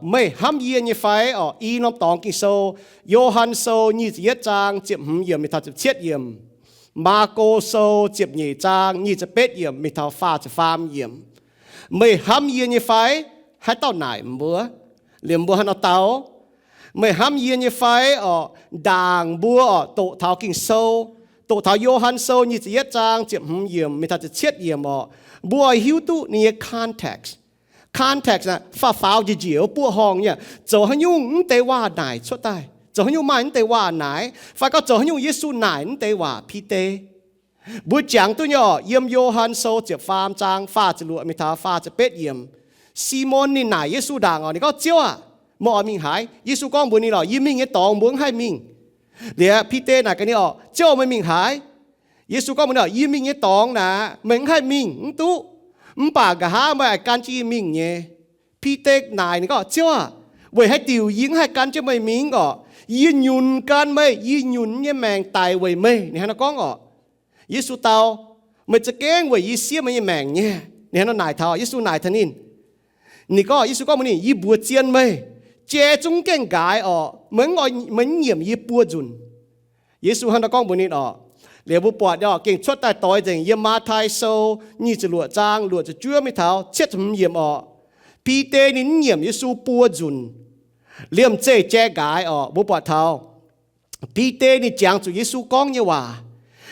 Meih hnamv yie nyei fai? Orqc, i norm dorngx Ging-Sou, Yo^han Sou nyic ziepc yietv zaang ziepc hmz yiemc mingh taux ziepc cietv yiemc, Maako Sou ziepc nyeic zaang nyic ziepc betv yiemc mingh taux faah ziepc faam yiemc. Meih hnamv yie nyei fai? Haaix dauh naaic mbuo? Liemh mbuo hnangv nor dau, meih hnamv yie nyei fai? Orqc, ndaangc mbuo orqc doqc taux Ging-Sou, doqc taux Yo^han Sou nyic ziepc yietv zaang ziepc hmz yiemc mingh taux ziepc cietv yiemc orqc, mbuo oix hiuv duqv ninh nyei context. Context naaic faaux-faaux njiec-njiec wuov buoqv horngh nyei, zoux haaix nyungc mv deix waac naaic cuotv daaih, zoux haaix nyungc maaih mv deix waac naaic, fai gorngv zoux haaix nyungc Yesu naaic mv deix waac Bide. Mbuo jangx duqv nyei orqc, yiem Yo^han Sou ziepc faam zaang faah ziepc luoqc mingh taux faah ziepc betv yiemc, Simon ninh naaic Yesu ndaangc orqc, ninh gorngv, Ziouv aah, meih oix mingh haaix? Yesu gorngv mbuox ninh orqc, Yie mingh nyei dorngx mbuo mv haih mingh. Liuz Bide naaic gaax ninh orqc, Ziouv, meih mingh haaix? Yesu gorngv mbuox ninh orqc, Yie mingh nyei dorngx naaic meih mv haih mingh, mv duqv. Mv baac nqa'haav meih aengx gan jienv yie mingh nyei. Bide naaic ninh gorngv, Ziouv aah, weic haaix diuc yie mv haih gan jienv meih mingh orqc? Yie nyunc gan meih, yie nyunc nyei maengc daic weic meih. Ninh hnangv naaiv gorngv orqc. Yesu dau, Meih za'gengh weic yie siev meih nyei maengc nyei. Ninh hnangv naaic taux, Yesu naaic taux ninh. Ninh gorngv, Yesu gorngv mbuox ninh, Yie mbuox zien meih, jai zungv gaengh nqaaix orqc, meih mv nyiemc yie buo nzunc. Yesu hnangv naaiv gorngv mbuox ninh orqc. Liuz mbuo buatc orqc, gengh cuotv daaih doix nzengc yiem Matv^tai Sou nyic ziepc luoqc zaang luoqc ziepc juov mingh taux cietv ziepc hmz yiemc orqc, Bide ninh mv nyiemc Yesu buo nzunc. Liemh zeih jai nqaaix orqc, mbuo buatc taux Bide ninh jangx zuqc Yesu gorngv nyei waac.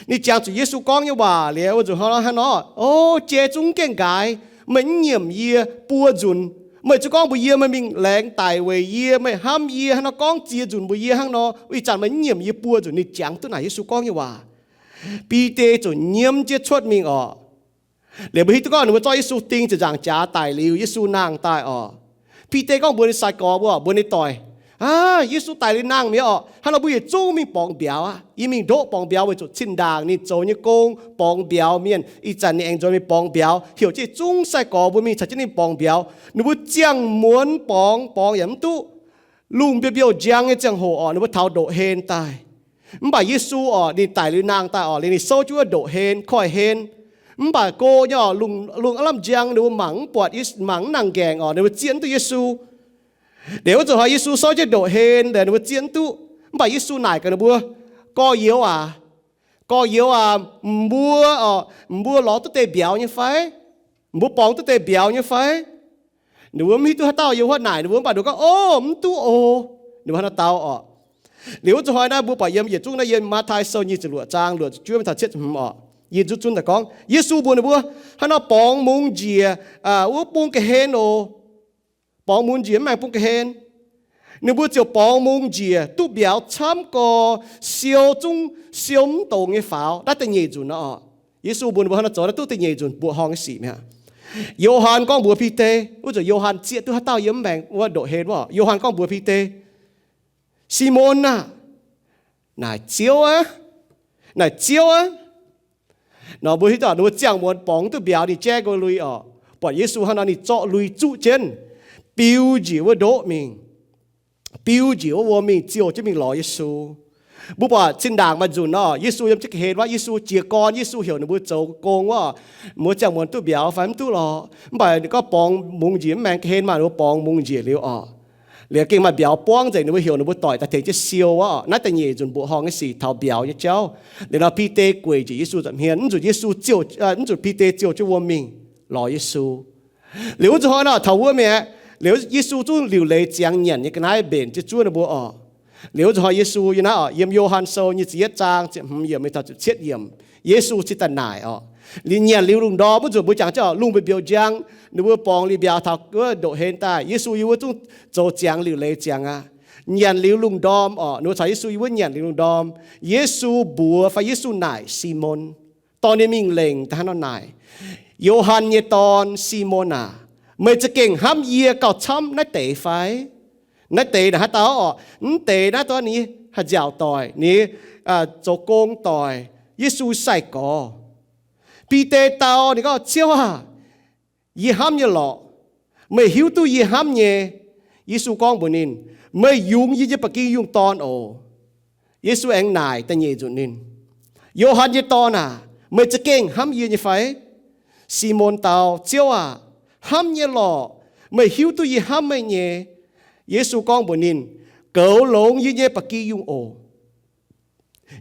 Ninh jangx zuqc Yesu gorngv nyei waac liuz, wuov nzunc hnangv nor, O, jai zungv gaengh nqaaix, meih mv nyiemc yie buo nzunc. Meih zuqc gorngv mbuox yie meih mingh laengz daic weic yie, meih hnamv yie hnangv nor gorngv ziex nzunc mbuox yie hnangv nor, ih zanc meih mv nyiemc yie buo nzunc. Ninh jangx duqv naaic Yesu gorngv nyei waac. Bide ziouc nyiemv jienv cuotv mingh orqc. Liuz mbuo hiuv duqv gorngv ninh mbuo zorqv Yesu ding ziepc nzaangc jaax daic liuz, Yesu nangh daaih orqc, Bide gorngv mbuox ninh sai-gorx mbuo, mbuox ninh doic, Aav, Yesu daic liuz nangh mi'aqv orqc. Hnangv nor mbuo yietc zungv mingh borngz mbiauz aqv. Yie mingh ndoqv borngz mbiauz weic zuqc zinh ndaangc ninh zoux nyei gong borngz mbiauz mienh. Ih zanc ninh aengx nzuonx mingh borngz mbiauz, heuc jienv yietc zungv sai-gorx mbuo mingh caux jienv ninh borngz mbiauz. Ninh mbuo ziangh muonz borngz, borngz yaac mv duqv. Lungh mbiouh mbiouh njang nyei ziangh hoc orqc, ninh mbuo taux ndoqc hen daaih. Mv baac Yesu orqc, ninh daic liuz nangh daaih orqc, liuz ninh souv jienv wuov ndoqc hen, koiv-hen. Mv baac go nyei orqc, lungh, lungh aav lamh njang, ninh mbuo mangc mv buatc, mangc mv nangc nqaengc orqc, ninh mbuo zieqv mv duqv Yesu. Liuz wuov zanc hnoi Yesu souv jienv ndoqc hen, ninh mbuo zieqv mv duqv. Mv baac Yesu naaic gaax ninh mbuo, Gorx-youz aac, gorx-youz aac, mbuo, mbuo lorz duqv deix mbiauz nyei fai? Mbuo borngz duqv deix mbiauz nyei fai? Ninh mbuo mv hiuv duqv haaix dauh yiem wuov naaic ninh mbuo, mv baac ninh mbuo gorngv, O, mv duqv oc. Ninh mbuo hnangv nor dau orqc. Liuz wuov zanc hnoi naaiv mbuo buatc yiem yietc zungv naaiv yiem Matv^tai Sou nyic ziepc luoqc zaang luoqc ziepc juov mingh taux cietv ziepc hmz orqc, yie nzutv zunv daaih gorngv Yesu mbuox ninh mbuo, Hnangv nor borngz mungz njiec wuov bung ga'hlen oc. Borngz mungz njiec mv maengx bung ga'hlen. Ninh mbuo ziouc borngz mungz njiec duqv mbiauz camv gorx, siou zungv siou mv dongz nyei faaux. Naaiv da'nyeic nzunc nor orqc. Yesu mbuox ninh mbuo hnangv nor zoux naaiv duqv da'nyeic nzunc mbuoqc horngh nyei sic mi'aqv. Yo^han gorngv mbuox Bide, wuov zanc Yo^han zieqv duqv haaix dauh yiem mv maengx wuov ndoqc hen wuov, Yo^han gorngv mbuox Bide, Simon aah, naaic Ziouv aqv, naaic Ziouv aqv. Nor mbuo hiuv duqv ninh mbuo ziangh muonz borngz duqv mbiauz, ninh jaiv nqoi lui orqc, buatc Yesu hnangv nor ninh zorqv lui zuqv jienv, biu njiec wuov ndoqv mingh, biu njiec wuov wuom mingh ziouh jienv mingh lorz Yesu. Mbuo buatc zinh ndaangc maaih nzunc nor, Yesu yiem jienv ga'hlen wuov, Yesu jiez gorn, Yesu heuc ninh mbuo zoux gong wuov, mbuo ziangh muonz duqv mbiauz fai mv duqv lorqc. Mv baac ninh gorngv borngz mungz njiec mv maengx ga'hlen maah, ninh mbuo borngz mungz njiec liuz orqc, liuz gengh maaih mbiauz buangv nzengc, ninh mbuo heuc ninh mbuo doic daaih tengx jienv siou wuov orqc. Naaiv da'nyeic nzunc mbuoqc horngh nyei sic taux mbiauz nyei jauv. Liuz nor Bide gueic njiec Yesu nza'hmien, mv nzunc Yesu ziouh, mv nzunc Bide ziouh jienv wuom mingh lorz Yesu. Liuz wuov zanc hnoi nor taux wuov mi'aqv. Liuz Yesu zungv liuc leiz ziangx nyanc nyei ga'naaiv mbenc jienv zuov ninh mbuo orqc. Liuz wuov zanc hnoi Yesu yiem naaiv orqc, yiem Yo^han Sou nyic ziepc yietv zaang ziepc hmz yiemc mingh taux ziepc cietv yiemc, Yesu cingx daaih naaic orqc. Liuz nyanc liuz lungh ndorm wuov nzunc mbuo jangx jienv orqc, lungh mbiouh mbiouh njang, ninh mbuo borngz liuz mbiauz taux wuov ndoqc hen daaih, Yesu yiem wuov zungv zoux ziangx liuc leiz ziangx aqv. Nyanc liuz lungh ndorm orqc, ninh mbuo caux Yesu yiem wuov nyanc liuz lungh ndorm, Yesu mbuox fai Yesu naaic Simon, dorh ninh mingh lengc daaih hnangv nor naaic, Yo^han nyei dorn, Simon aac, meih za'gengh hnamv yie gauh camv naaiv deix fai? Naaiv deix naaic haaix dauh orqc? Mv deix naaiv dauh ninh haih nziaauc doic, ninh zoux gong doic, Yesu sai-gorx. Bide dau ninh gorngv, Ziouv aah, yie hnamv nyei lorqc. Meih hiuv duqv yie hnamv nyei. Yesu gorngv mbuox ninh, Meih yungz yie nyei ba'gi yungh dorn oc. Yesu aengx naaic da'nyeic nzunc ninh, Yo^han nyei dorn aac, meih za'gengh hnamv yie nyei fai? Simon dau, Ziouv aac, hnamv nyei lorqc. Meih hiuv duqv yie hnamv meih nyei. Yesu gorngv mbuox ninh, Goux longx yie nyei ba'gi yungh oc.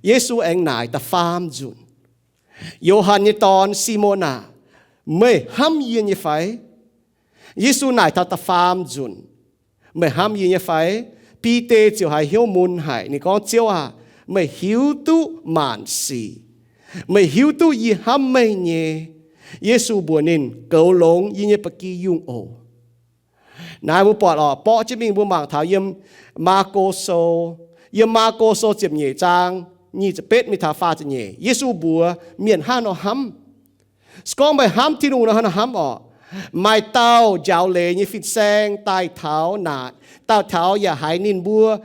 Yesu aengx naaic da'faam nzunc, Yo^han nyei dorn, Simon aah! Meih hnamv yie nyei fai? Yesu naaic taux da'faam nzunc, Meih hnamv yie nyei fai? Bide ziouc haiz hnyouv mun haic. Ninh gorngv, Ziouv aah! Meih hiuv duqv maanc sic. Meih hiuv duqv yie hnamv meih nyei. Yesu mbuox ninh, Goux longx yie nyei ba'gi yungh oc. Naaiv mbuo buatc oc, borqv jienv mingh mbuo mangc taux yiem Maako Sou, yiem Maako Sou ziepc nyeic zaang nyic ziepc betv mingh taux faah ziepc nyeic, Yesu mbuox mienh hnangv haaix nor hnamv. Se gorngv meih hnamv Tin-Hungh nor, hnangv haaix nor hnamv oc? Maaih dauh njaaux leiz nyei fin-saeng daaih taux naaic, daaih taux yaac haiz ninh mbuo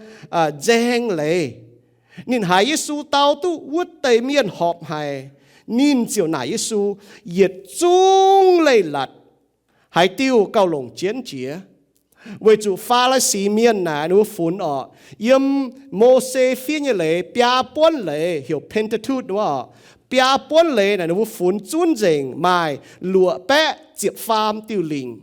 nzaeng leiz. Ninh haiz Yesu dau duqv wuov deix mienh horpc haic, ninh ziouc naaic Yesu, Yietc zungv leiz-latc, haaix diuh gauh longc jienv jiex? Weic zuqc Faa^li^si Mienh naaic ninh mbuo funx oc, yiem Mose fiev nyei leiz biaa buonv leiz, heuc Pentateuch wuov oc, biaa buonv leiz naaic ninh mbuo funx zunv nzengc maaih luoqc baeqv ziepc faam diuh lingc.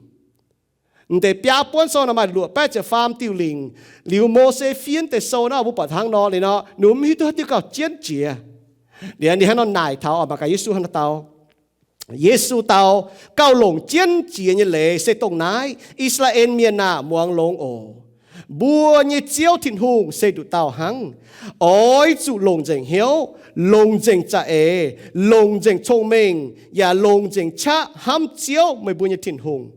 M'deix biaa buonv sou nor maaih luoqc baeqv ziepc faam diuh lingc. Liuz Mose fiev deix sou nor, mbuo buatc hnangv nor liuz nor, ninh mbuo mv hiuv duqv haaix diuh gauh jienv jiex. Liuz ninh hnangv nor naaic taux oc, mangc gaax Yesu hnangv nor dau. Yesu dau, Gauh longc jienv jiex nyei leiz se dongh naaiv, I^saa^laa^en Mienh aah! Muangx longx oc. Mbuo nyei Ziouv Tin-Hungh se nduqc dauh hnangv. Oix zuqc longc nzengc hnyouv, longc nzengc za'eix, longc nzengc cong-mengh, yaac longc nzengc qaqv hnamv Ziouv, meih mbuo nyei Tin-Hungh.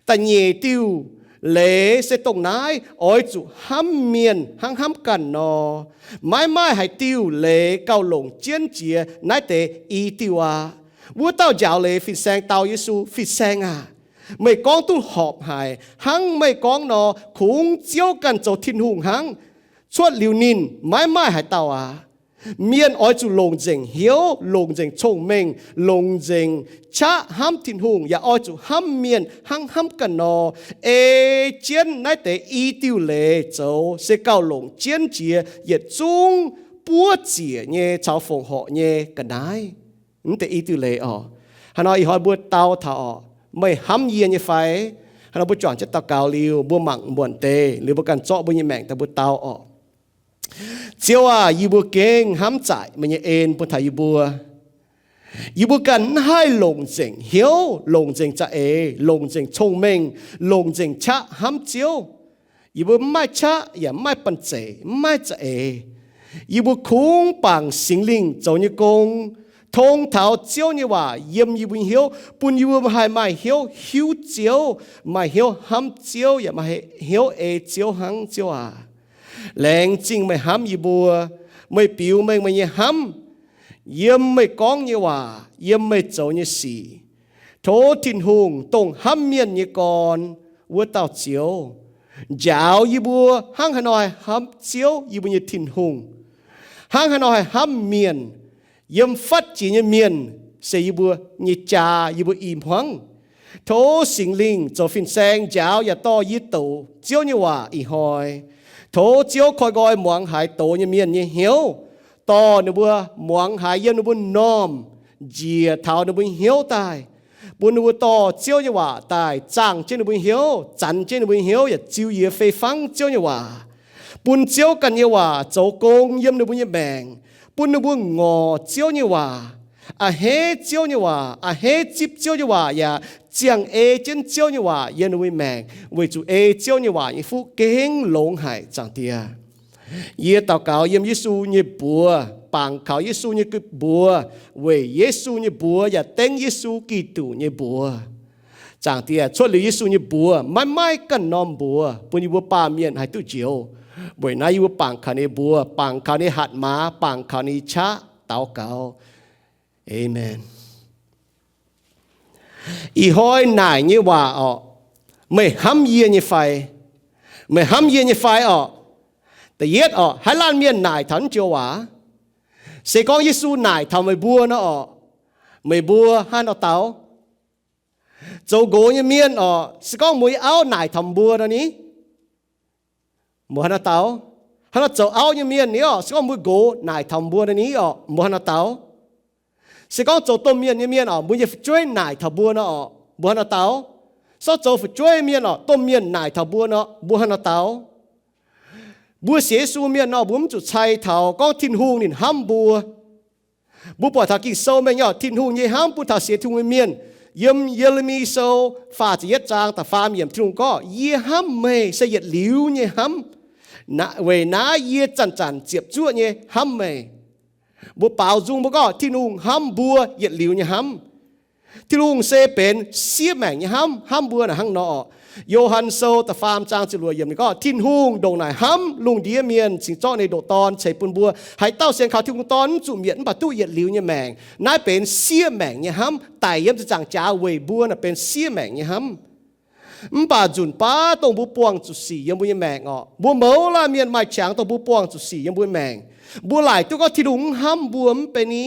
Da'nyeic diuh leiz se dongh naaiv, Oix zuqc hnamv mienh hnangv hnamv ganh nor. Maiv maaih haaix diuh leiz gauh longc jienv jiex naaiv deix i diuh aqv. Wuov dauh njaaux leiz fin-saeng dau Yesu, Fin-Saeng aah! Meih gorngv duqv horpc haic. Hnangv meih gorngv nor, kungx Ziouv ganh zoux Tin-Hungh hnangv. Cuotv liuz ninh, maiv maaih haaix dauh aqv. Mienh oix zuqc longc nzengc hnyouv, longc nzengc cong-mengh, longc nzengc qaqv hnamv Tin-Hungh, yaac oix zuqc hnamv mienh hnangv hnamv ganh nor. Ei jienv naaiv deix i diuh leiz zoux se gauh longc jienv jiex yietc zungv buov ziec nyei caux fongc horc nyei ga'naaiv. Mv deix i diuh leiz oc. Hnangv nor ih hnoi mbuo dau taux oc, Meih hnamv yie nyei fai? Hnangv nor mbuo juangc jienv daux gaux liuz, mbuo mangc muonc deix liuz, mbuo ganh zorqv mbuo nyei maengc daaih mbuo dau oc. Ziouv aah! Yie mbuo gengh hnamv zaaic meih nyei en bun taux yie mbuo. Yie mbuo ganh mv haih longc nzengc hnyouv, longc nzengc za'eix, longc nzengc cong-mengh, longc nzengc qaqv hnamv Ziouv. Yie mbuo mv maaih qaqv yaac mv maaih banh zeic, mv maaih za'eix. Yie mbuo kungx bangc Singx Lingh zoux nyei gong, tong taux Ziouv nyei waac yiem yie mbuo nyei hnyouv, bun yie mbuo haih maaih hnyouv hiuv Ziouv, maaih hnyouv hnamv Ziouv, yaac maaih hnyouv ei Ziouv hnangv, Ziouv aac. Laengz zingh meih hnamv yie mbuo. Meih biux mengh meih nyei hnamv yiem meih gorngv nyei waac, yiem meih zoux nyei sic. Tov Tin-Hungh, dongh hnamv mienh nyei gorn wuov dauh Ziouv, njaaux yie mbuo hnangv haaix nor haih hnamv Ziouv, yie mbuo nyei Tin-Hungh, hnangv haaix nor haih hnamv mienh. Yiem fatv jiex nyei mienh se yie mbuo nyei jaa, yie mbuo i hmuangv. Tov Singx Lingh zoux fin-saeng njaaux yaac dorh yie doqc Ziouv nyei waac ih hnoi. Tov Ziouv koi nqoi muangx haiz doz nyei mienh nyei hnyouv, dorh ninh mbuo muangx haiz yiem ninh mbuo normh, njiec taux ninh mbuo hnyouv daaih, bun ninh mbuo dorh Ziouv nyei waac daaih zaangh jienv ninh mbuo hnyouv, zanx jienv ninh mbuo hnyouv, yaac ziux yie fei fangv Ziouv nyei waac, bun Ziouv ganh nyei waac zoux gong yiem ninh mbuo nyei maengc, bun ninh mbuo ngorc Ziouv nyei waac, a'hneiv Ziouv nyei waac, a'hneiv zipv Ziouv nyei waac, yaac ziangh ei jienv Ziouv nyei waac yiem ninh mbuo nyei maengc, weic zuqc ei Ziouv nyei waac nyei fuqv gengh longx haic, Zaangc Diex. Yie daux gaux yiem Yesu nyei mbuox, bangc kaux Yesu nyei mbuox, weic Yesu nyei mbuox yaac dengv Yesu Giduc nyei mbuox. Zaangc Diex, cuotv liuz Yesu nyei mbuox maiv maaih ganh norm mbuox bun yie mbuo baamh mienh haih duqv njoux. Weic naaiv yie mbuo bangc kaux ninh mbuox, bangc kaux ninh hatc maaz, bangc kaux ninh qaqv daux gaux. Aamen. Ih hnoi naaic nyei waac orqc, meih hnamv yie nyei fai? Meih hnamv yie nyei fai orqc? Da'yietv orqc, haaix laanh mienh naaic taux naaiv joux waac? Se gorngv Yesu naaic taux meih mbuo nor orqc, meih mbuo hnangv haaix nor daux? Zoux nqox nyei mienh orqc, se gorngv mbuo nyei auv naaic taux mbuo nor ni, mbuo hnangv haaix nor daux? Hnangv nor zoux auv nyei mienh ni orqc, se gorngv mbuo nqox naaic taux mbuo nor ni orqc, mbuo hnangv haaix nor daux? Se gorngv zoux domh mienh nyei mienh orqc, mbuo nyei fu'jueiv naaic taux mbuo nor orqc, mbuo hnangv haaix nor daux? Se gorngv zoux fu'jueiv mienh orqc, domh mienh naaic taux mbuo nor, mbuo hnangv haaix nor daux? Mbuo sienx Yesu mienh nor, mbuo mv zuqc cai taux gorngv Tin-Hungh ninh hnamv mbuo. Mbuo buatc taux Ging-Sou mengh nyei, Tin-Hungh nyei hnamv bun taux sienx Tin-Hungh nyei mienh. Yiem Ye^le^mi Sou faah ziepc yietv zaang da'faam yiemc, Tin-Hungh gorngv, Yie hnamv meih se yietc liuz nyei hnamv. Weic naaiv yie zanc-zanc ziepc zuoqv nyei hnamv meih. Mbuo baaux nzung mbuo gorngv Tin-Hungh hnamv mbuo yietc liuz nyei hnamv. Tin-Hungh se benx siev maengc nyei hnamv hnamv mbuo naaic hnangv nor. Yo^han Sou da'faam zaang ziepc luoqc yiemc ninh gorngv, Tin-Hungh ndongc naaic hnamv lungh ndiev mienh cingx zorqv ninh nyei ndoqc Dorn ceix bun mbuo. Haaix dauh sienx kaux Tin-Hungh Dorn mv zuqc mietc mv baac duqv yietc liuz nyei maengc. Naaiv benx siev maengc nyei hnamv, daic yiem ziepc nzaangc jaax weic mbuo naaic benx siev maengc nyei hnamv. Mv baac nzunc baav dongh mbuo buangh zuqc sic yiem mbuo nyei maengc orqc, mbuo mouz laanh mienh maaih qangx dongh mbuo buangh zuqc sic yiem mbuo maengc. Mbuo laaic duqv gorngv Tin-Hungh mv hnamv mbuo mv bei ni?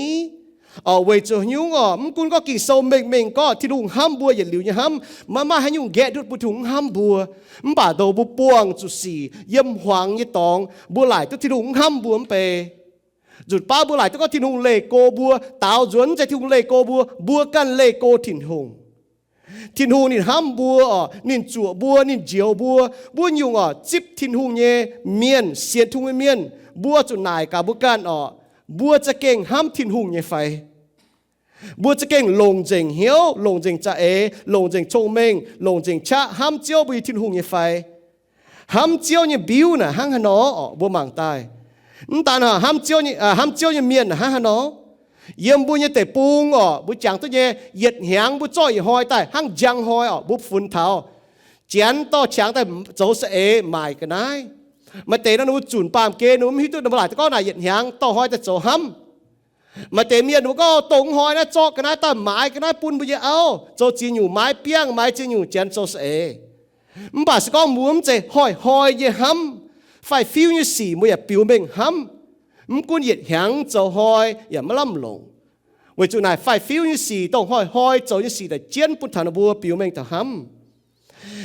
Orqc, weic zuqc haaix nyungc orqc? Mv gunv gorngv Ging-Sou mengh mengh gorngv Tin-Hungh hnamv mbuo yietc liuz nyei hnamv, maiv maaih haaix nyungc nqaeqv ndutv bun Tin-Hungh hnamv mbuo. Mv baac dongh mbuo buangh zuqc sic yiem hmuangx nyei dorngx, mbuo laaic duqv Tin-Hungh mv hnamv mbuo mv bei. Nzunc baav mbuo laaic duqv gorngv Tin-Hungh leih go mbuo, daaux nzuonx mv zeiz Tin-Hungh leih go mbuo, mbuo ganh leih go Tin-Hungh. Tin-Hungh ninh hnamv mbuo orqc, ninh zuoqc mbuo, ninh njoux mbuo. Mbuo nyungc orqc, zipv Tin-Hungh nyei mienh, sienx Tin-Hungh nyei mienh, mbuo zuqc naaic gaax mbuo ganh orqc, mbuo za'gengh hnamv Tin-Hungh nyei fai? Mbuo za'gengh longc nzengc hnyouv, longc nzengc za'eix, longc nzengc cong-mengh, longc nzengc qaqv hnamv Ziouv mbuo nyei Tin-Hungh nyei fai? Hnamv Ziouv nyei mbiuv naaic hnangv haaix nor orqc? Mbuo mangc daaih, mv daan hnamv Ziouv nyei mienh naaic hnangv haaix nor? Yiem mbuo nyei deic-bung orqc, mbuo jangx duqv nyei, yietc hnyangx mbuo zorqv yietc hnoi daaih hnangv njang hnoi orqc, mbuo funx taux. Janx dorh qangx daaih zoux saeng-eix maaic ga'naaiv. Maaih deix nor ninh mbuo zunc baamh gen, ninh mbuo mv hiuv duqv, ninh mbuo laaic duqv gorngv naaic yietc hnyangx dorh hnoi daaih zoux hnamv. Maaih deix mienh ninh mbuo gorngv dongh hnoi naaiv zorqv ga'naaiv daaih maaiz ga'naaiv bun mbuo nyei auv zoux ziex nyungc, maaiz biangh, maaiz ziex nyungc, janx zoux saeng-eix. Mv baac se gorngv mbuo mv zeiz hnoi-hnoi nyei hnamv, faix-fiuv nyei sic mbuo yaac biux mengh hnamv. Mv gunv yietc hnyangx zoux hnoi yaac maiv lamh longc. Weic zuqc naaic faix-fiuv nyei sic dongh hnoi-hnoi zoux nyei sic daaih jienv bun taux ninh mbuo biux mengh taux hnamv.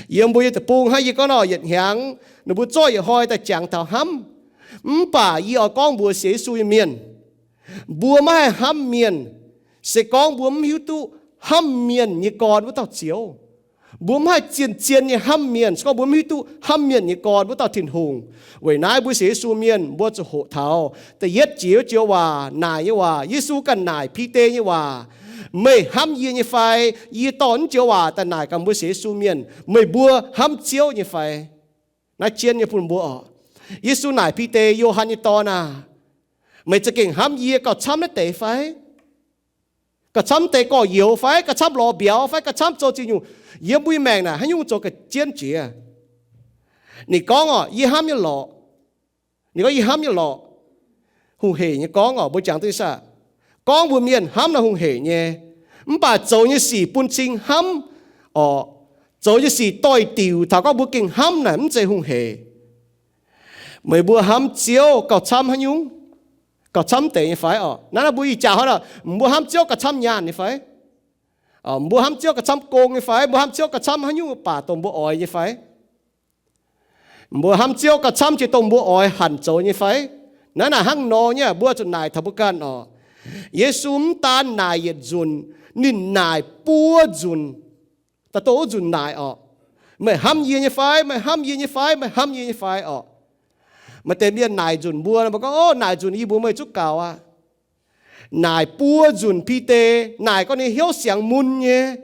Yiem mbuo nyei deic-bung hnangv yie gorngv nor, yietc hnyangx ninh mbuo zorqv yietc hnoi daaih jangx taux hnamv. Mv baac yie oix gorngv mbuox sienx Yesu nyei mienh, mbuo maiv haih hnamv mienh, se gorngv mbuo mv hiuv duqv hnamv mienh nyei gorn wuov dauh Ziouv. Mbuo mv haih zien-zien nyei hnamv mienh, se gorngv mbuo mv hiuv duqv hnamv mienh nyei gorn wuov dauh Tin-Hungh. Weic naaiv mbuo sienx Yesu mienh mbuo zuqc hoqc taux da'yietv jiex wuov joux waac, naaic nyei waac, Yesu ganh naaic Bide nyei waac, Meih hnamv yie nyei fai? Yie dorh naaiv joux waac daaih naaic gaax mbuo sienx Yesu mienh, meih mbuo hnamv Ziouv nyei fai? Naaiv jienv nyei bun mbuo orqc. Yesu naaic Bide, Yo^han nyei dorn aah, meih za'gengh hnamv yie gauh camv naaiv deix fai? Gauh camv deix gorx-youz fai? Gauh camv lorz mbiauz fai? Gauh camv zoux ziex nyungc? Yiem mbuo nyei maengc naaic haaix nyungc zoux ga'jienv jiex? Ninh gorngv orqc, yie hnamv nyei lorqc. Ninh gorngv, yie hnamv nyei lorqc. Hungh heic nyei gorngv orqc, mbuo jangx duqv saah? Gorngv mbuox mienh hnamv naaic hungh heic nyei, mv baac zoux nyei sic bun cing hnamv orqc, zoux nyei sic doix-diuc taux gorngv mbuo gengh hnamv naaic mv zeiz hungh heic. Meih mbuo hnamv Ziouv gauh camv haaix nyungc? Gauh camv deix nyei fai orqc? Naaiv naaiv mbuo ih jaax hnoi nor, mbuo hnamv Ziouv gauh camv nyaanh nyei fai? Mbuo hnamv Ziouv gauh camv gong nyei fai? Mbuo hnamv Ziouv gauh camv haaix nyungc baac dongh mbuo oix nyei fai? Mbuo hnamv Ziouv gauh camv jiex dongh mbuo oix hanc zoux nyei fai? Naaiv naaic hnangv nor nyei, mbuo zuqc naaic taux mbuo ganh orqc. Yesu mv daan naaic yietc nzunc, ninh naaic buo nzunc. Daaih dongh wuov nzunc naaic orqc, meih hnamv yie nyei fai? Meih hnamv yie nyei fai? Meih hnamv yie nyei fai orqc? Maaih deix mienh naaic nzunc mbuo, mbuo gorngv, o, naaic nzunc yie mbuox meih zuqc gaux aqv. Naaic buo nzunc Bide, naaic gorngv ninh hnyouv siangx mun nyei.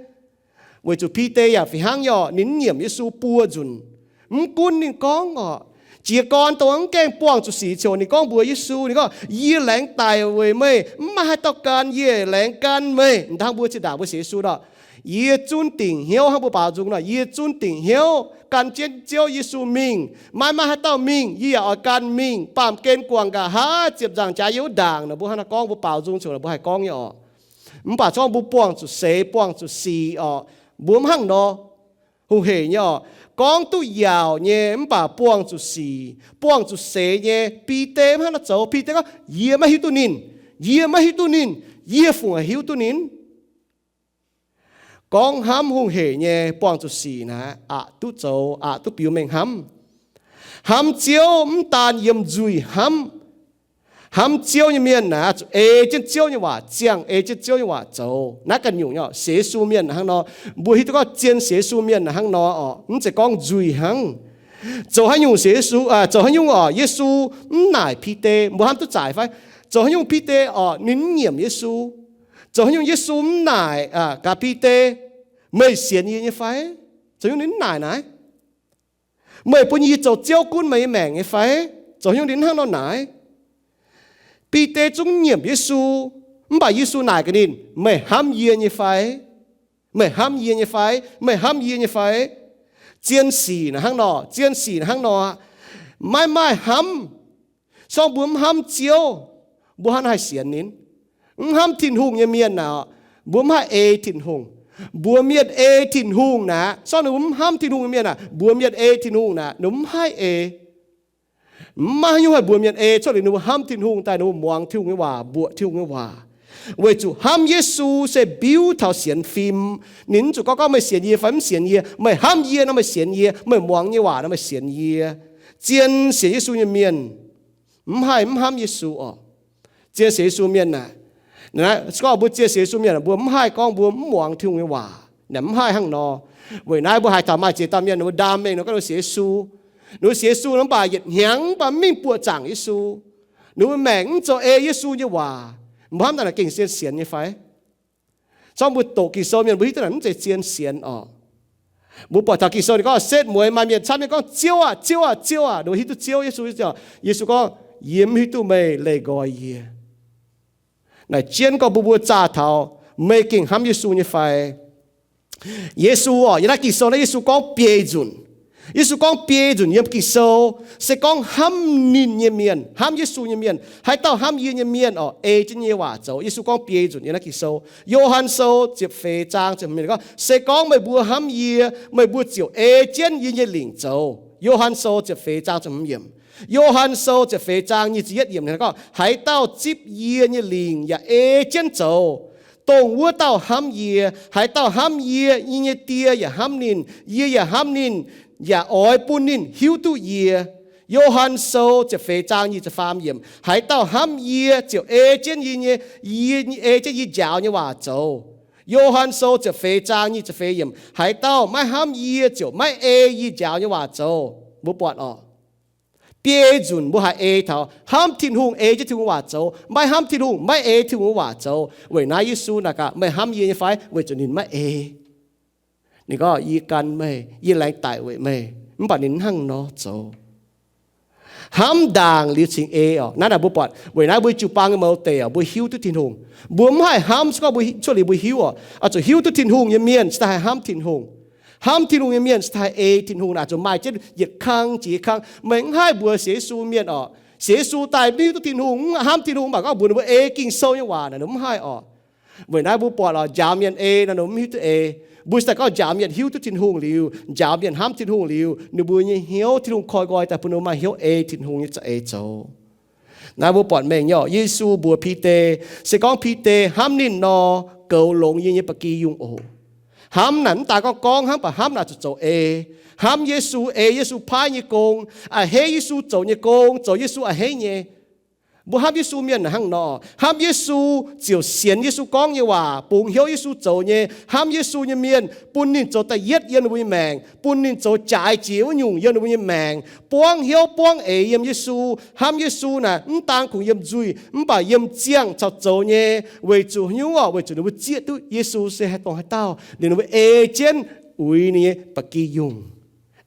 Weic zuqc Bide yaac fih hnangv nyei orqc, ninh mv nyiemc Yesu buo nzunc. Mv gunv ninh gorngv orqc, jiez gorn dongh mv gaengh buangh zuqc sic ziouc ninh gorngv mbuox Yesu, ninh gorngv, yie laengz daic weic meih, mv maaih haaix dauh gan yie, laengz gan meih. Hnangv mbuo zinh ndaangc mbuo sienx Yesu nor, yie zunv dingc hnyouv, hnangv mbuo baaux nzung nor, yie zunv dingc hnyouv gan jienv Ziouv Yesu mingh. Maiv maaih haaix dauh mingh, yie yaac oix gan mingh. Baamh gen guangc nqa'haav ziepc nzaangc jaax yiem wuov ndaangc nor, mbuo hnangv naaiv gorngv, mbuo baaux nzung ziouc nor mbuo haih gorngv nyei orqc. Mv baac se gorngv mbuo buangh zuqc seix, buangh zuqc sic orqc, mbuo mv hnangv nor. Hungh heic nyei orqc, gorngv duqv yaauc nyei mv baac buangh zuqc sic, buangh zuqc seix nyei. Bide mv hnangv nor zoux. Bide gorngv, yie maiv hiuv duqv ninh. Yie maiv hiuv duqv ninh. Yie fungc hiuv duqv ninh. Gorngv hnamv hungh heic nyei, buangh zuqc sic naaic, aqc duqv zoux, aqc duqv biux mengh hnamv. Hnamv Ziouv mv daan yiem nzuih hnamv. Hnamv Ziouv nyei mienh naaic zuqc ei jienv Ziouv nyei waac ziangh, ei jienv Ziouv nyei waac zoux. Naaiv ganh nyungc nyei orqc. Sienx Yesu mienh hnangv nor, mbuo hiuv duqv gorngv zien sienx Yesu mienh hnangv nor orqc, mv zeiz gorngv nzuih hnangv. Zoux haaix nyungc sienx Yesu, zoux haaix nyungc orqc, Yesu mv naaic Bide, mbuo hnamv duqv zaaix fai? Zoux haaix nyungc Bide orqc, ninh mv nyiemc Yesu? Zoux haaix nyungc Yesu mv naaic gaax Bide, meih sienx yie nyei fai? Zoux haaix nyungc ninh mv naaic naaic? Meih bun yie zoux Ziouv gunv meih nyei maengc nyei fai? Zoux haaix nyungc ninh mv hnangv nor naaic? Bide zungv nyiemc Yesu, mv baac Yesu naaic gaax ninh, meih hnamv yie nyei fai? Meih hnamv yie nyei fai? Meih hnamv yie nyei fai? Zien sic naaic hnangv nor, zien sic naaic hnangv nor aqv. Maiv maaih hnamv. Se gorngv mbuo mv hnamv Ziouv, mbuo hnangv haaix sienx ninh? Mv hnamv Tin-Hungh nyei mienh naaic, mbuo mv haih ei Tin-Hungh. Mbuox mienh ei Tin-Hungh naaic, se gorngv ninh mbuo mv hnamv Tin-Hungh nyei mienh naaic, mbuox mienh ei Tin-Hungh naaic, ninh mbuo mv haih ei. Mv maaih haaix nyungc haih mbuox mienh ei cuotv liuz ninh mbuo hnamv Tin-Hungh daaih ninh mbuo muangx Tin-Hungh nyei waac, mbuoqc Tin-Hungh nyei waac. Weic zuqc hnamv Yesu se biuv taux sienx fim. Ninh mv zuqc gorngv, gorngv meih sienx yie fai mv sienx yie. Meih hnamv yie nor meih sienx yie, meih muangx nyei waac nor meih sienx yie. Zien sienx Yesu nyei mienh mv haih mv hnamv Yesu orqc. Zien sienx Yesu mienh naaic, se gorngv mbuo zien sienx Yesu mienh, mbuo mv haih gorngv mbuo mv muangx Tin-Hungh nyei waac. Naaic mv haih hnangv nor. Weic naaiv mbuo haaix taux maaih ziex dauh mienh ninh mbuo ndaam mengh nor gorngv ninh mbuo sienx Yesu. Ninh mbuo sienx Yesu nor mv baac yietc hnyangx mv baac mv mingh buoqc zaangc Yesu. Ninh mbuo maengc mv zoux ei Yesu nyei waac. Mbuo hnamv daaih naaic gengh zien sienx nyei fai? Se gorngv mbuo doqc Ging-Sou mienh mbuo hiuv duqv naaic mv zeiz zien sienx orqc. Mbuo buatc taux Ging-Sou ninh gorngv setv mueiz maaih mienh camv nyei gorngv, Ziouv aah! Ziouv aah! Ziouv aah! Ninh mbuo hiuv duqv Ziouv Yesu. Yesu gorngv, Yie mv hiuv duqv meih leih nqoi yie. Naaic jienv gorngv mbuo mbuo zaah taux meih gengh hnamv Yesu nyei fai? Yesu orqc, yiem naaiv Ging-Sou naaiv Yesu gorngv biei nzunc. Yesu gorngv biei nzunc yiem Ging-Sou, se gorngv hnamv ninh nyei mienh, hnamv Yesu nyei mienh, haaix dauh hnamv yie nyei mienh orqc, ei jienv yie nyei waac zoux. Yesu gorngv biei nzunc yiem naaiv Ging-Sou. Yo^han Sou ziepc feix zaang ziepc hmz gorngv, Se gorngv meih mbuo hnamv yie, meih mbuo ziouc ei jienv yie nyei lingc zoux. Yo^han Sou ziepc feix zaang ziepc hmz yiemc. Yo^han Sou ziepc feix zaang nyic ziepc yietv yiemc gorngv, Haaix dauh zipv yie nyei lingc yaac ei jienv zoux, dongh wuov dauh hnamv yie. Haaix dauh hnamv yie, yie nyei Die yaac hnamv ninh. Yie yaac hnamv ninh, yaac oix bun ninh hiuv duqv yie. Yo^han Sou ziepc feix zaang nyic ziepc faam yiemc, Haaix dauh hnamv yie ziouc ei jienv yie nyei, yie ei jienv yie njaaux nyei waac zoux. Yo^han Sou ziepc feix zaang nyic ziepc feix yiemc, Haaix dauh maiv hnamv yie ziouc maiv ei yie njaaux nyei waac zoux. Mbuo buatc orqc, biei nzunc mbuo haih ei taux hnamv Tin-Hungh ei jienv Tin-Hungh waac zoux, maiv hnamv Tin-Hungh maiv ei Tin-Hungh waac zoux. Weic naaiv Yesu naaic gaax, Meih hnamv yie nyei fai? Weic zuqc ninh maiv ei. Ninh gorngv, Yie gan meih, yie laengz daic weic meih. Mv baac ninh mv hnangv nor zoux. Hnamv ndaangc liuz cingx ei orqc. Naaiv naaic mbuo buatc weic naaiv mbuo jiu-baang nyei mouz deic orqc, mbuo hiuv duqv Tin-Hungh. Mbuo mv haih hnamv, se gorngv mbuo cuotv liuz mbuo hiuv orqc, oix zuqc hiuv duqv Tin-Hungh nyei mienh cingx daaih haih hnamv Tin-Hungh. Hnamv Tin-Hungh nyei mienh cingx daaih haih ei Tin-Hungh naaic, zuqc maaih jienv yietc kang jiex yietc kang. Meih mv haih mbuox sienx Yesu mienh orqc, sienx Yesu daaih mv hiuv duqv Tin-Hungh, mv hnamv Tin-Hungh, mv baac gorngv mbuox ninh mbuo ei Ging-Sou nyei waac naaic, ninh mv haih orqc. Weic naaiv mbuo buatc lorqc, njaaux mienh ei nor ninh mbuo mv hiuv duqv ei. Mbuo cingx daaih gorngv njaaux mienh hiuv duqv Tin-Hungh liuz, njaaux mienh hnamv Tin-Hungh liuz, ninh mbuo nyei hnyouv Tin-Hungh koi nqoi daaih bun ninh mbuo maaih hnyouv ei Tin-Hungh nyei za'eix zoux. Naaiv mbuo buatc mengh nyei orqc, Yesu mbuox Bide, se gorngv Bide hnamv ninh nor, goux longx yie nyei ba'gi yungh oc. Hnamv naaic mv daaih gorngv gorngv hnangv, mv baac hnamv naaic zuqc zoux ei. Hnamv Yesu, ei Yesu paaiv nyei gong, a'hneiv Yesu zoux nyei gong, zoux Yesu a'hneiv nyei. Mbuo hnamv Yesu mienh naaic hnangv nor, hnamv Yesu ziouc sienx Yesu gorngv nyei waac, bungx hnyouv Yesu zoux nyei, hnamv Yesu nyei mienh, bun ninh zoux da'yietv yiem ninh mbuo nyei maengc, bun ninh zoux jaaix jiex wuov nyungc yiem ninh mbuo nyei maengc, buangv hnyouv buangv eix yiem Yesu. Hnamv Yesu naaic mv daan kungx yiem nzuih, mv baac yiem ziangh caux zoux nyei, weic zuqc haaix nyungc orqc? Weic zuqc ninh mbuo zieqv duqv Yesu se haih dongh haaix dauh, liuz ninh mbuo ei jienv uix ninh nyei ba'gi yungh,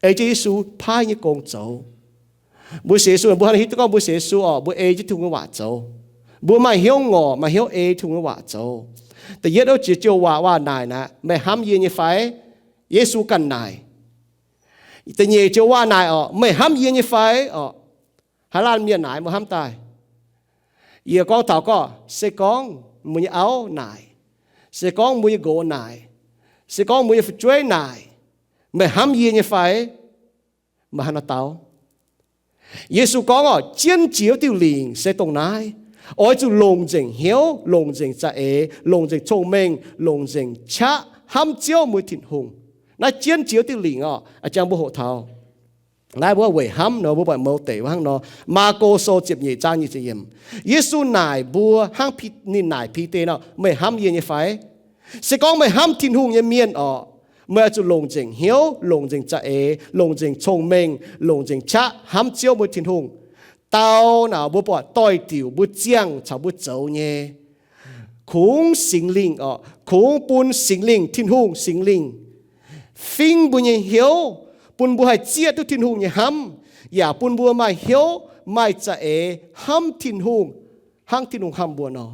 ei jienv Yesu paaiv nyei gong zoux. Mbuo sienx Yesu, mbuo hnangv hiuv duqv gorngv mbuo sienx Yesu orqc, mbuo ei jienv Tin-Hungh nyei waac zoux. Mbuo maaih hnyouv ngorc, maaih hnyouv ei Tin-Hungh nyei waac zoux. Da'yietv, wuov jiex joux waac, waac naaic naaic, meih hnamv yie nyei fai? Yesu ganh naaic. Da'nyeic joux waac naaic orqc, meih hnamv yie nyei fai orqc? Haaix laanh mienh naaic mbuo hnamv daaih? Yie gorngv taux gorngv, se gorngv mbuo nyei auv naaic, se gorngv mbuo nyei nqox naaic, se gorngv mbuo nyei fu'jueiv naaic, meih hnamv yie nyei fai? Meih hnangv nor dau. Yesu gorngv orqc, jienv jiex wuov diuh lingc se dongh naaiv. Oix zuqc longc nzengc hnyouv, longc nzengc za'eix, longc nzengc cong-mengh, longc nzengc qaqv hnamv Ziouv mbuo Tin-Hungh. Naaiv jienv jiex wuov diuh lingc orqc, jangx mbuo hoqc taux naaiv mbuo weic hnamv nor, mbuo buatc mouz deic wuov hnangv nor. Maako Sou ziepc nyeic zaang nyic ziepc yiemc, Yesu naaic mbuo hnangv ninh naaic Bide nor, meih hnamv yie nyei fai? Se gorngv meih hnamv Tin-Hungh nyei mienh orqc, Meih oix zuqc longc nzengc hnyouv, longc nzengc za'eix, longc nzengc cong-mengh, longc nzengc qaqv hnamv Ziouv mbuo Tin-Hungh. Dau naaic mbuo buatc doix-diuc mbuo ziangh caux mbuo zoux nyei. Kungx Singx Lingh oc, kungx bun Singx Lingh, Tin-Hungh Singx Lingh fingv mbuo nyei hnyouv, bun mbuo haih zieqv duqv Tin-Hungh nyei hnamv, yaac bun mbuo maaih hnyouv maaih za'eix hnamv Tin-Hungh hnangv Tin-Hungh hnamv mbuo nor.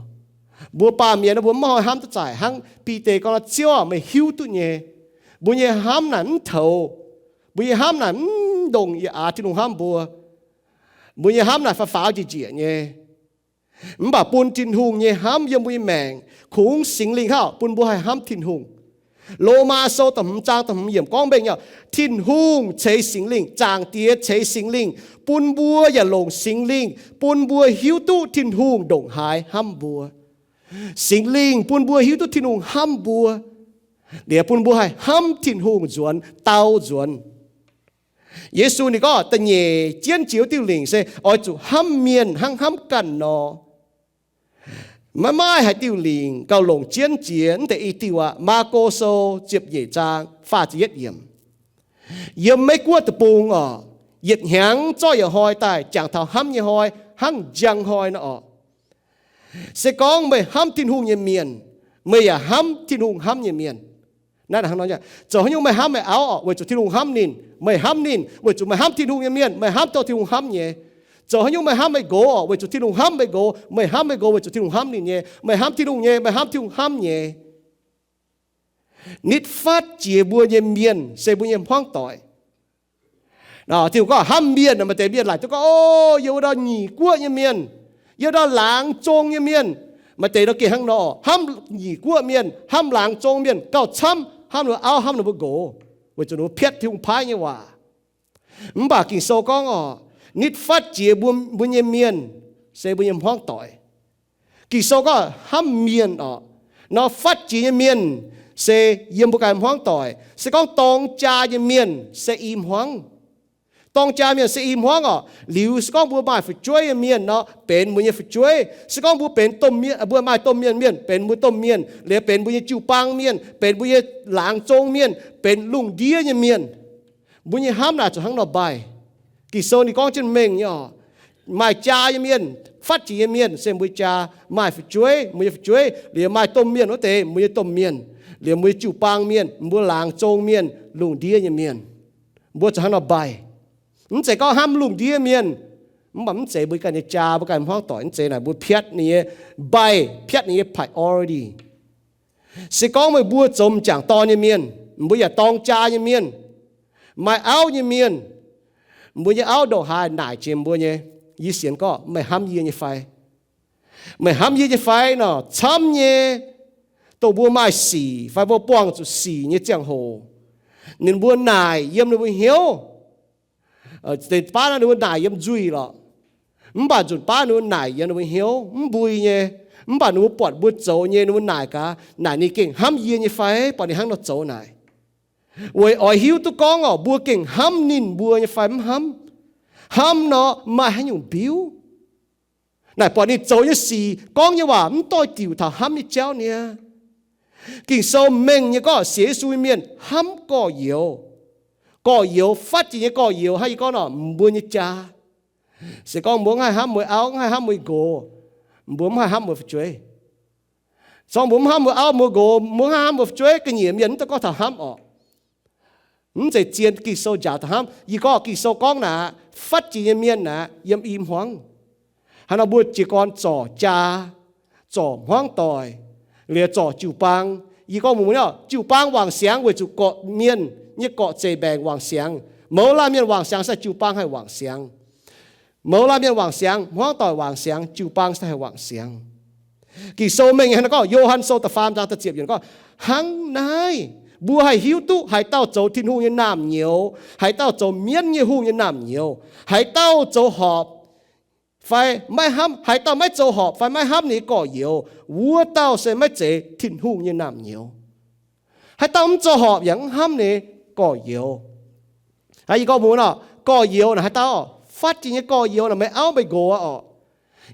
Mbuo baamh mienh mbuo maiv hnoi hnamv duqv zaaic hnangv Bide gorngv nor, Ziouv aac, meih hiuv duqv nyei. Mbuo nyei hnamv naaic mv toux. Mbuo nyei hnamv naaic mv ndongc yietc aax Tin-Hungh hnamv mbuo. Mbuo nyei hnamv naaic faaux faaux njiec njiec nyei. Mv baac bun Tin-Hungh nyei hnamv yiem mbuo nyei maengc, kungx Singx Lingh haic bun mbuo haih hnamv Tin-Hungh. Lomaa Sou da'hmz zaang da'hmz yiemc gorngv mengh nyei, Tin-Hungh ceix Singx Lingh, Zaangc Diex ceix Singx Lingh bun mbuo yaac longc Singx Lingh bun mbuo hiuv duqv Tin-Hungh ndongc haaix hnamv mbuo. Singx Lingh bun mbuo hiuv duqv Tin-Hungh hnamv mbuo, liuz bun mbuo haih hnamv Tin-Hungh nzuonx, dau nzuonx. Yesu ninh gorngv da'nyeic jienv jiex wuov diuh lingc se oix zuqc hnamv mienh hnangv hnamv ganh nor. Maiv maaih haaix diuh lingc gauh longc jienv jiex wuov deix i diuh aqv. Maako Sou ziepc nyeic zaang faah ziepc yietv yiemc. Yiem Meiv Guoqv deic-bung oc, yietc hnyangx zorqv yietc hnoi daaih jangx taux hnamv nyei hnoi hnangv njang hnoi nor oc. Se gorngv meih hnamv Tin-Hungh nyei mienh, meih yaac hnamv Tin-Hungh hnamv nyei mienh. Naaiv hnangv nor, zoux haaix nyungc meih hnamv meih auv oc, weic zuqc Tin-Hungh hnamv ninh. Meih hnamv ninh weic zuqc meih hnamv Tin-Hungh nyei mienh, meih hnamv dongh Tin-Hungh hnamv nyei. Zoux haaix nyungc meih hnamv meih nqox oc, weic zuqc Tin-Hungh hnamv meih nqox. Meih hnamv meih nqox weic zuqc Tin-Hungh hnamv ninh nyei. Meih hnamv Tin-Hungh nyei, meih hnamv Tin-Hungh hnamv nyei. Nitv fatv jiex mbuo nyei mienh se mbuo nyei hmuangv doic. Tin-Hungh gorngv hnamv mienh, maaih deix mienh laaic duqv gorngv, O, yie wuov dauh nyic guoqv nyei mienh, yie wuov dauh laangz zong nyei mienh. Maaih deix nor gengh hnangv nor, hnamv nyic guoqv mienh, hnamv laangz zong mienh gauh camv, hnamv ninh mbuo auv, hnamv ninh mbuo nqox, weic zuqc ninh mbuo piatv Tin-Hungh paaiv nyei waac. Mv baac Ging-Sou gorngv oc, nitv fatv jiex mbuo, mbuo nyei mienh se mbuo nyei hmuangv doic. Ging-Sou gorngv hnamv mienh oc, nor fatv jiex nyei mienh se yiem mbuo ganh hmuangv doic. Se gorngv dorng jaa nyei mienh se i hmuangv. Dorng jaa mienh se i hmuangv oc. Liuz se gorngv mbuo maaih fu'jueiv nyei mienh nor, benx mbuo nyei fu'jueiv. Se gorngv mbuo benx domh mienh, mbuo maaih domh mienh, mienh benx mbuo domh mienh, liuz benx mbuo nyei jiu-baang mienh, benx mbuo nyei laangz zong mienh, benx lungh ndiev nyei mienh, mbuo nyei hnamv naaic zuqc hnangv nor mbaih. Ging-Sou ninh gorngv jienv mengh nyei oc. Maaih jaa nyei mienh, fatv jiex nyei mienh se mbuo jaa, maaih fu'jueiv, mbuo nyei fu'jueiv, liuz maaih domh mienh wuov deix, mbuo nyei domh mienh, liuz mbuo nyei jiu-baang mienh, mbuo laangz zong mienh, lungh ndiev nyei mienh, mbuo zuqc hnangv nor mbaih. Mv zeiz gorngv hnamv lungh ndiev mienh, mv baac mv zeiz mbuo ganh nyei jaa, mbuo ganh hmuangv doic, mv zeiz naaic mbuo piatv ninh nyei mbaih, piatv ninh nyei priority. Se gorngv meih mbuo zoux m'jangc dorn nyei mienh, mbuo yaac dorng jaa nyei mienh, maaih auv nyei mienh, mbuo nyei auv ndongc haaix naaic jiex mbuo nyei, yie sienx gorngv meih hnamv yie nyei fai? Meih hnamv yie nyei fai nor? Camv nyei, dongh mbuo maaih sic fai mbuo buangh zuqc sic nyei ziangh hoc, ninh mbuo naaic yiem ninh mbuo hnyouv, baav nor ninh mbuo naaic yiem nzuih lorqc. Mv baac nzunc baav ninh mbuo naaic yiem ninh mbuo hnyouv mv mbui nyei. Mv baac ninh mbuo buatc mbuo zoux nyei, ninh mbuo naaic gaax, naaic ninh gengh hnamv yie nyei fai, buatc ninh hnangv nor zoux naaic. Weic oix hiuv duqv gorngv oc, mbuo gengh hnamv ninh mbuo nyei fai mv hnamv. Hnamv nor maaih haaix nyungc mbiuv? Naaic buatc ninh zoux nyei sic, gorngv nyei waac mv doix-diuc taux hnamv nyei jauv niaa. Ging-Sou mengh nyei gorngv sienx Yesu nyei mienh hnamv gorx-youz. Gorx-youz, fatv jiex nyei gorx-youz hnangv yie gorngv nor, mbuo nyei jaa. Se gorngv mbuo mv haih hnamv mbuo auv, mv haih hnamv mbuo nqox, mbuo mv haih hnamv mbuo fu'jueiv. Se gorngv mbuo mv hnamv mbuo auv mbuo nqox, mbuo mv haih hnamv mbuo fu'jueiv, ga'nyiec mienh mv dungx gorngv taux hnamv orqc. Mv zeiz zien Ging-Sou njaaux taux hnamv. Yie gorngv Ging-Sou gorngv naaic, fatv jiex nyei mienh naaic yiem i hmuangv. Hnangv nor mbuo jiez gorn zorc jaa, zorc hmuangv doic, liuz zorc jiu-baang. Yie gorngv mbuox mbuo, jiu-baang wangc siangx weic zuqc gorqv-mienh nyei gorqv-zeic mbaengc wangc siangx. Mouz laanh mienh wangc siangx se jiu-baang haih wangc siangx. Mouz laanh mienh wangc siangx, hmuangv doic wangc siangx, jiu-baang se haih wangc siangx. Ging-Sou mengh hnangv naaiv gorngv, Yo^han Sou da'faam zaang da'ziepc yiemc gorngv, hnangv naaiv mbuo haih hiuv duqv haaix dauh zoux Tin-Hungh nyei naamh nyouz, haaix dauh zoux mienv nyei hungh nyei naamh nyouz, haaix dauh zoux horpc fai maiv hnamv, haaix dauh maiv zoux horpc fai maiv hnamv ninh nyei gorx-youz, wuov dauh se maiv zeiz Tin-Hungh nyei naamh nyouz. Haaix dauh mv zoux horpc yaac mv hnamv ninh nyei gorx-youz. Aa, yie gorngv mbuox nor, gorx-youz naaic haaix dauh? Fatv jiex nyei gorx-youz naaic, meih auv meih nqox aqv orqc.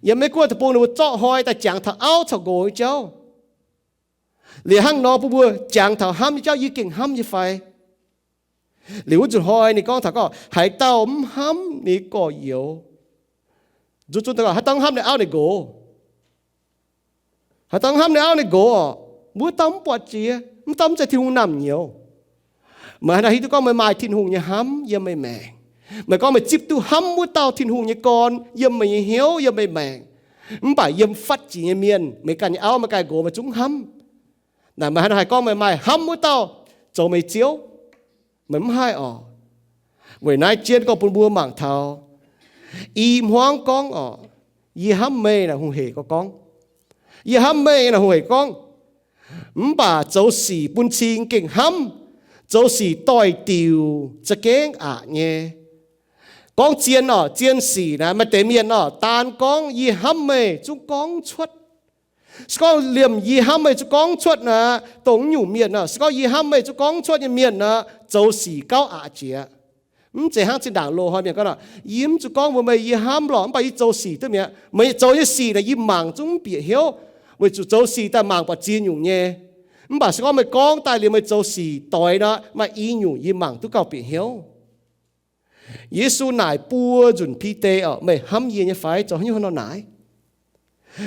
Yiem Meiv Guoqv deic-bung ninh mbuo zorqv hnoi daaih jangx taux auv caux nqox nyei jauv. Liuz hnangv nor bun mbuo jangx taux hnamv nyei jauv, yie gengh hnamv nyei fai? Liuz wuov nzunc hnoi ninh gorngv taux gorngv haaix dauh mv hnamv ninh gorx-youz, nzunc nzunc haaix dauh mv hnamv ninh auv ninh nqox, haaix dauh mv hnamv ninh auv ninh nqox oc, wuov dauh mv buatc jiex, wuov dauh mv zeiz Tin-Hungh naamh nyouz. Meih haaix nor hiuv duqv gorngv meih maaih Tin-Hungh nyei hnamv yiem meih maengc? Meih gorngv meih zipv duqv hnamv wuov dauh Tin-Hungh nyei gorn yiem meih nyei hnyouv, yiem meih maengc, mv baac yiem fatv jiex nyei mienh, meih ganh nyei auv, meih ganh nqox, meih zungv mv hnamv. Naaic meih haaix nor haih gorngv meih maaih hnamv wuov dauh zoux meih Ziouv? Meih mv haih oc. Weic naaiv jienv gorngv bun mbuo mangc taux, i hmuangv gorngv oc, yie hnamv meih naaic hungh heic gorngv, yie hnamv meih naaic hungh heic gorngv, mv baac zoux sic bun cing gengh hnamv, zoux sic doix-diuc za'gengh aqc nyei. Gorngv zien oc, zien sic naaic maaih deix mienh oc, daan gorngv yie hnamv meih zungv gorngv cuotv. Se gorngv liemh yie hnamv meih zungv gorngv cuotv naaic, dongh nyungc mienh oc, se gorngv yie hnamv meih zungv gorngv cuotv nyei mienh naaic, zoux sic gauh aqc jiex. Mv zeiz hnangv zinh ndaangc loz-hnoi mienh gorngv, yie mv zuqc gorngv mbuox meih yie hnamv lorqc, mv baac yie zoux sic duqv mi'aqv. Meih zoux nyei sic naaic yie mangc zungv mv bieqc hnyouv, weic zuqc zoux sic daaih mangc buatc ziex nyungc nyei. Mv baac se gorngv meih gorngv daaih liuz meih zoux sic doix nor, maaih i nyungc yie mangc duqv gauh bieqc hnyouv. Yesu naaic buo nzunc Bide oc, meih hnamv yie nyei fai? Zoux haaix nyungc hnangv nor naaic?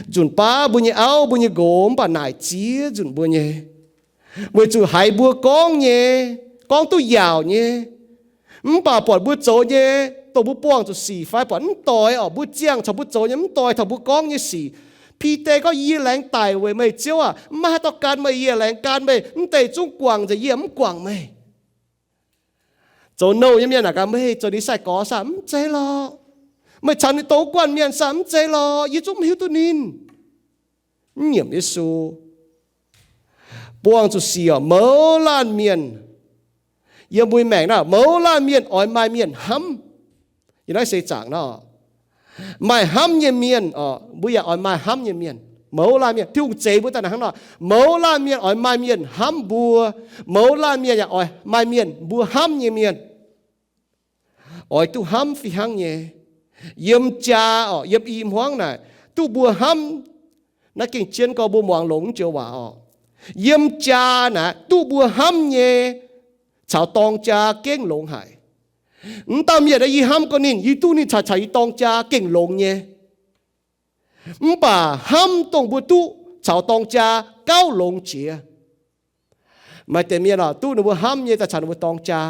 Nzunc baav mbuo nyei auv, mbuo nyei nqox, mv baac naaic ziex nzunc mbuo nyei. Weic zuqc haiz mbuo gorngv nyei, gorngv duqv yaauc nyei, mv baac buatc mbuo zoux nyei, dongh mbuo buangh zuqc sic fai buatc mv doix oc, mbuo ziangh caux mbuo zoux nyei mv doix taux mbuo gorngv nyei sic. Bide gorngv, yie laengz daic weic meih, Ziouv aac, mv maaih haaix dauh gan meih, yie laengz gan meih. Mv deix zungv guangc nzengc, yie mv guangc meih. Zoux nouh nyei mienh naaic gaax, meih zoux ninh sai-gorx saah? Mv zeiz lorqc. Meih caux ninh dongh guanh mienh saah? Mv zeiz lorqc. Yie zungv mv hiuv duqv ninh. Mv nyiemc Yesu. Buangh zuqc sic oc, mouz laanh mienh, yiem mbuo maengc naaic mouz laanh mienh oix maaih mienh hnamv. Yiem naaiv seix zaangc nor, maaih hnamv nyei mienh oc, mbuo yaac oix maaih hnamv nyei mienh. Mouz laanh mienh, Tin-Hungh zeix mbuo daaih naaic hnangv nor, mouz laanh mienh oix maaih mienh hnamv mbuo. Mouz laanh mienh yaac oix maaih mienh mbuo hnamv nyei mienh. Oix duqv hnamv fih hnangv nyei. Yiem jaa oc, yiem i hmuangv naaic, duqv mbuo hnamv naaiv gengh jienv gorngv mbuo muangx longx joux waac oc. Yiem jaa naaic duqv mbuo hnamv nyei, caux dorng jaa gengh longx haic. Mv dauh mienh naaiv yie hnamv gorngv ninh, yie duqv ninh caux, caux yie dorng jaa gengh longx nyei. Mv baac hnamv dongh mbuo duqv caux dorng jaa gauh longx jiex. Maaih deix mienh oc, duqv ninh mbuo hnamv nyei daaih caux ninh mbuo dorng jaa,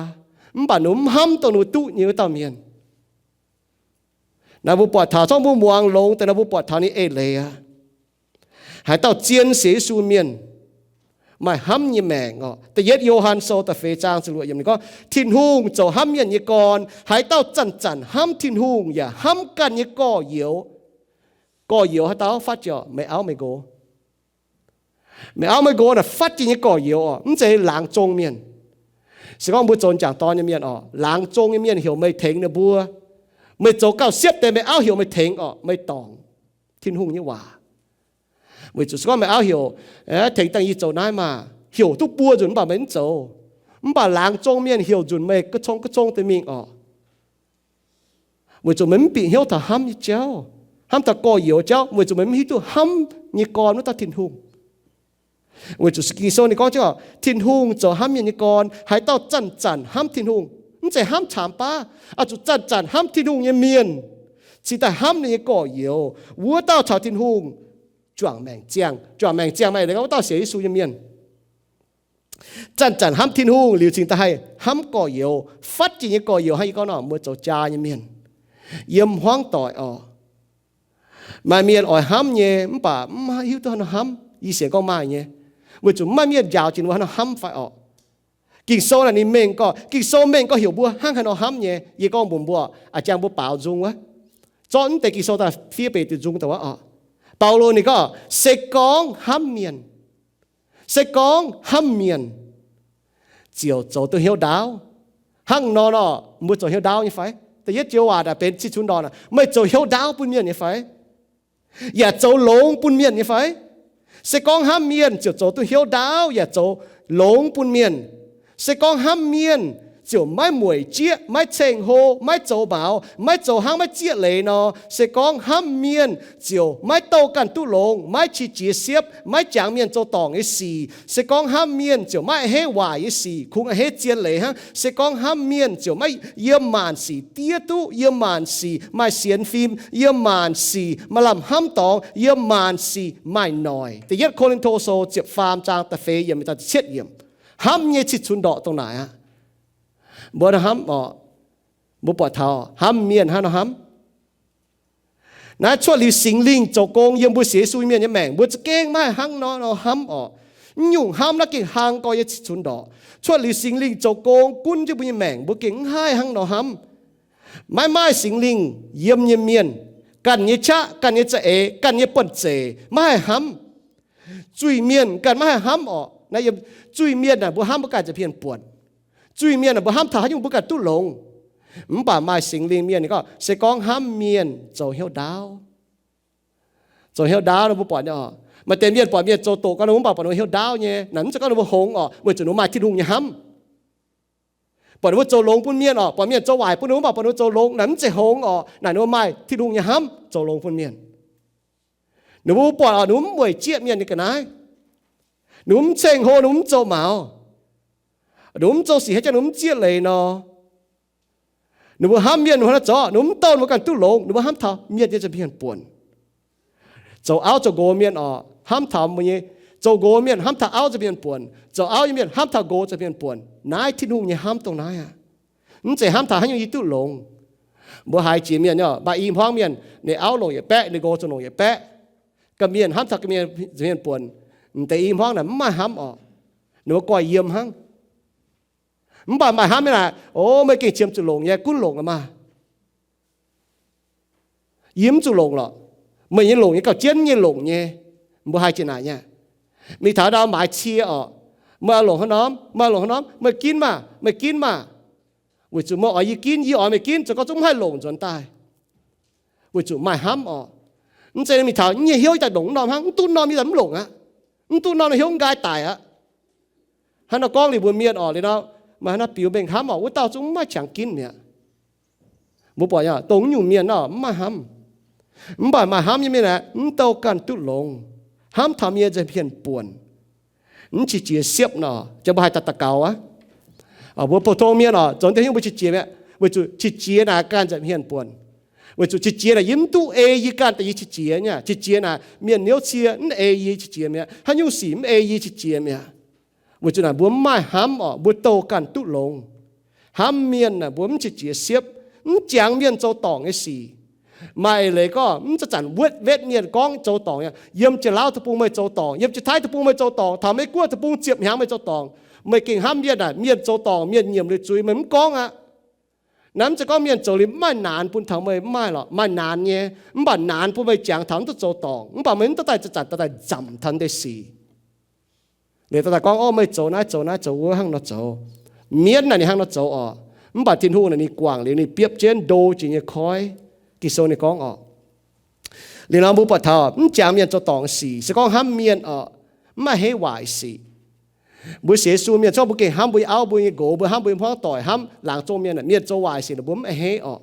mv baac ninh mbuo mv hnamv dongh ninh mbuo duqv nyei wuov dauh mienh. Naaiv mbuo buatc taux zorngv mbuo muangx longx deix nor, mbuo buatc taux ninh eix leiz aqv. Haaix dauh zien sienx Yesu mienh maaih hnamv nyei maengc oc. Da'yietv Yo^han Sou da'feix zaang ziepc luoqc yiemc ninh gorngv, Tin-Hungh zoux hnamv mienh nyei gorn. Haaix dauh zanc-zanc hnamv Tin-Hungh yaac hnamv ganh nyei gorx-youz, gorx-youz haaix dauh fatv jiex? Meih auv meih nqox. Meih auv meih nqox naaic fatv jiex nyei gorx-youz oc, mv zeiz laangz zong mienh. Se gorngv mbuo zoux m'jangc dorn nyei mienh oc, laangz zong nyei mienh heuc meih tengx ninh mbuo. Meih zoux gauh siepv deix, meih auv heuc meih tengx oc, meih dorngc Tin-Hungh nyei waac. Weic zuqc se gorngv meih auv heuc, tengx dangh yie zoux naaiv maah, heuc duqv buo nzunc mv baac meih mv zoux. Mv baac laangz zong mienh heuc nzunc meih ga'cong ga'cong deix mingh oc. Weic zuqc meih mv bieqc hnyouv taux hnamv nyei jauv, hnamv taux gorx-youz jauv, weic zuqc meih mv hiuv duqv hnamv nyei gorn wuov dauh Tin-Hungh. Weic zuqc Ging-Sou ninh gorngv jienv oc, Tin-Hungh zoux hnamv mienh nyei gorn. Haaix dauh zanc-zanc hnamv Tin-Hungh, mv zeiz hnamv camx baav, oix zuqc zanc-zanc hnamv Tin-Hungh nyei mienh, cingx daaih hnamv ninh nyei gorx-youz, wuov dauh caux Tin-Hungh juangc maengc ziangh. Juangc maengc ziangh maaih eix leiz gorngv wuov dauh sienx Yesu nyei mienh. Zanc-zanc hnamv Tin-Hungh liuz cingx daaih haih hnamv gorx-youz. Fatv jiex nyei gorx-youz hnangv yie gorngv nor, mbuo zoux jaa nyei mienh, yiem hmuangv doic oc, maaih mienh oix hnamv nyei, mv baac mv hiuv duqv haaix nor hnamv. Yie sienx gorngv maaih nyei, weic zuqc mv maaih mienh njaaux jiex ninh mbuo haaix nor hnamv fai orqc. Ging-Sou naaic ninh mengh gorngv, Ging-Sou mengh gorngv heuc mbuo hnangv haaix nor hnamv nyei. Yie gorngv mbuox mbuo, a'jang mbuo baaux nzung wuov, zorqv mv deix Ging-Sou daaih fiev beic diuh nzung daaih wuov oc. Baulo ninh gorngv, se gorngv hnamv mienh, se gorngv hnamv mienh, ziouc zoux duqv hnyouv ndaauv. Hnangv nor nor, mbuo zoux hnyouv ndaauv nyei fai? Da'yietv joux waac naaic benx cih cunx ndorqc naaic, meih zoux hnyouv ndaauv bun mienh nyei fai? Yaac zoux longx bun mienh nyei fai? Se gorngv hnamv mienh ziouc zoux duqv hnyouv ndaauv yaac zoux longx bun mienh. Se gorngv hnamv mienh ziouc maiv mueic jieqv, maiv ceng-hlo, maiv zoux maux, maiv zoux hnangv maiv zieqv leiz nor, se gorngv hnamv mienh ziouc maiv douh ganh duqv longx, maiv qiex jiez siepv, maiv jangx mienh zoux dorngc nyei sic. Se gorngv hnamv mienh ziouc maiv a'hneiv waaic nyei sic, kungx a'hneiv zien leiz hnangv. Se gorngv hnamv mienh ziouc maiv yiem maanc sic diev duqv, yiem maanc sic maaih sienx fim, yiem maanc sic maaih lamh hnamv dorngx, yiem maanc sic maaih noic. Da'yietv Ko^lin^to Sou ziepc faam zaang da'feix yiemc daaih da'cietv yiemc. Hnamv nyei cih cunx ndorqc dongh naaic aqv. Mbuo hnamv oc, mbuo buatc taux hnamv mienh hnangv nor hnamv. Naaiv cuotv liuz Singx Lingh zoux gong yiem mbuo sienx Yesu mienh nyei maengc, mbuo za'gengh maiv haih hnangv nor nor hnamv oc. Mv nyungc hnamv naaiv gengh hlang gorx nyei cih cunx ndorqc. Cuotv liuz Singx Lingh zoux gong gunv jienv mbuo nyei maengc, mbuo gengh mv haih hnangv nor hnamv. Maiv maaih Singx Lingh yiem nyei mienh, ganh nyei qaqv, ganh nyei za'eix, ganh nyei buonv-zeic maiv haih hnamv. Zuiz-mienh ganh maiv haih hnamv orqc. Naaiv yiem zuiz-mienh naaic, mbuo hnamv mbuo ganh nza'hmien buonc. Zuiz-mienh naaic, mbuo hnamv taux haaix nyungc mbuo ganh duqv longx. Mv baac maaih Singx Lingh mienh ninh gorngv, se gorngv hnamv mienh zoux hnyouv ndaauv. Zoux hnyouv ndaauv nor mbuo buatc nyei orqc. Maaih deix mienh buatc mienh zoux doqc gau, mv baac buatc ninh mbuo hnyouv ndaauv nyei. Naaic mv zeiz gorngv ninh mbuo hngongx orqc, weic zuqc ninh mbuo maaih Tin-Hungh nyei hnamv. Buatc ninh mbuo zoux longx bun mienh orqc, buatc mienh zoux waaic bun ninh mbuo, mv baac buatc ninh mbuo zoux longx, naaic mv zeiz hngongx orqc, naaic ninh mbuo maaih Tin-Hungh nyei hnamv zoux longx bun mienh. Ninh mbuo buatc orqc, ninh mbuo mv mueic jieqv mienh nyei ga'naaiv. Ninh mbuo mv ceng-hlo, ninh mbuo mv zoux maux. Ninh mbuo mv zoux sic haaix jangx ninh mbuo mv zieqv leiz nor. Ninh mbuo hnamv mienh hnangv naaiv zoux, ninh mbuo mv douh ninh mbuo ganh duqv longx, ninh mbuo hnamv taux mienh nyei nza'hmien buonc. Zoux auv zoux nqox mienh orqc, hnamv taux mbuo nyei, zoux nqox mienh hnamv taux auv nza'hmien buonc, zoux auv nyei mienh hnamv taux nqox nza'hmien buonc. Naaiv Tin-Hungh nyei hnamv dongh naaiv aqv. Mv zeiz hnamv taux haaix nyungc yie duqv longx. Mbuo haiz jiex mienh, maaih i hmuangv mienh, ninh auv longc yietc baeqv, ninh nqox zuqc longc yietc baeqv. Ga'mienh hnamv taux ga'mienh nza'hmien buonc, m'deix i hmuangv naaic mv maaih hnamv orqc. Ninh mbuo goiv yiem hnangv. Mv baac maaih hnamv nyei naaic, o, meih gengh qiemx zuqc longc nyei, gunv longc aqv maah. Yie mv zuqc longc lorqc. Meih nyei longc nyei gauh jienv nyei longc nyei. Mbuo haiz jiex naaic nyei. Mingh taux ndau maaiz cie orqc, meih oix longc haaix norm, meih oix longc haaix norm, meih ginv maah, meih ginv maah. Weic zuqc meih oix yie ginv, yie oix meih ginv, zoux gau zungv mv haih longc nzuonx daaih. Weic zuqc maaih hnamv orqc. Mv zeiz mingh taux nyei hnyouv daaih longc norm hnangv, mv duqv norm yie daaih mv longc aqv. Mv duqv norm nyei hnyouv nqaai daic aqv. Hnangv nor gorngv liuz mbuo mienh orqc, liuz nor maaih hnangv nor biux mengh hnamv orqc, wuov dauh zungv mv maaih qangx ginv mi'aqv. Mbuo buatc nyei, dongh nyungc mienh nor mv maaih hnamv. Mv baac maaih hnamv nyei mienh aeqv, mv douh ganh duqv longx, hnamv taux mienh nza'hmien buonc, mv qiex jiez siepv nor, jangx mbuo haih daux gaux aqv. Mbuo pou-tong mienh orqc, zoux deix hnyouv mbuo qiex jiez mi'aqv, weic zuqc qiex jiez naaic ganh nza'hmien buonc. Weic zuqc qiex jiez naaic yie mv duqv ei yie ganh daaih yie qiex jiez nyei. Qiex jiez naaic mienh niouv cie mv ei yie qiex jiez mi'aqv, haaix nyungc sic mv ei yie qiex jiez mi'aqv. Weic zuqc naaic mbuo mv maaih hnamv orqc, mbuo douh ganh duqv longx, hnamv mienh naaic mbuo mv qiex jiez siepv, mv jangx mienh zoux dorngc nyei sic. Maaih eix leiz gorngv mv zanc-zanc wetv wetv mienh gorngv zoux dorngc nyei, yiem Janx-Lauv deic-bung meih zoux dorngc, yiem Janx-Taiv deic-bung meih zoux dorngc, taux Meiv-Guoqv deic-bung ziepc hnyangx meih zoux dorngc. Meih gengh hnamv mienh naaic, mienh zoux dorngc, mienh nyiemc liuz zuiz meih mv gorngv aqv. Naaiv mv zeiz gorngv mienh zoux liuz mv maaih naanx bun taux meih, mv maaih lorqc. Maaih naanx nyei, mv baac naanx bun meih jangx taux mv duqv zoux dorngc, mv baac meih mv duqv daaih zanc-zanc daaih nzamc taux deix sic. Liuz daaih gorngv, o, meih zoux naaiv zoux naaiv zoux wuov hnangv nor zoux. Mienv naaic ninh hnangv nor zoux orqc. Mv baac Tin-Hungh naaic ninh guangc liuz ninh biopv jienv ndo jiex nyei koiv. Ging-Sou ninh gorngv orqc. Liuz nor mbuo buatc taux mv jangx mienh zoux dorngc sic, se gorngv hnamv mienh orqc, mv a'hneiv waaic sic. Mbuo sienx Yesu mienh, se gorngv mbuo gengh hnamv mbuo nyei auv, mbuo nyei nqox, mbuo hnamv mbuo nyei hmuangv doic, hnamv laangz zongh mienh, mienh zoux waaic sic naaic mbuo mv a'hneiv orqc.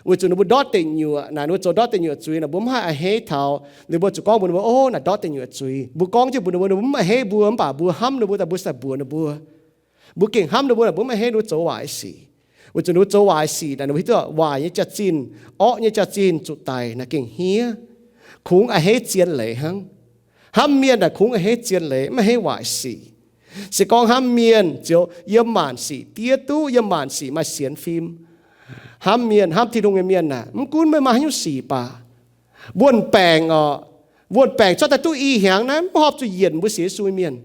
Weic zuqc ninh mbuo ndortv deic nyuoqc naaic, ninh mbuo zoux ndortv deic nyuoqc zuiz naaic, mbuo mv haih a'hneiv taux. Ninh mbuo zuqc gorngv mbuox ninh mbuo, o, naaic ndortv deic nyuoqc zuiz. Mbuo gorngv jienv mbuox ninh mbuo, ninh mbuo mv a'hneiv mbuo, mv baac mbuo hnamv ninh mbuo daaih, mbuo se daaih mbuox ninh mbuo. Mbuo gengh hnamv ninh mbuo naaic, mbuo mv a'hneiv ninh mbuo zoux waaic sic. Weic zuqc ninh mbuo zoux waaic sic naaic, ninh mbuo hiuv duqv waaic nyei jaax-zinh, orqv nyei jaax-zinh zuqc daic naaic gengh hniev. Kungx a'hneiv zien leiz hnangv. Hnamv mienh naaic kungx a'hneiv zien leiz, mv a'hneiv waaic sic. Se gorngv hnamv mienh ziouc yiem maanc sic diev duqv, yiem maanc sic maaih sienx fim. Hnamv mienh, hnamv Tin-Hungh nyei mienh naaic, mv gunv meih maaih haaix nyungc sic baac, wuon-baengc orqc, wuon-baengc cuotv daaih duqv i hnyangx naaiv mv horpc zuqc yienc mbuo sienx Yesu nyei mienh.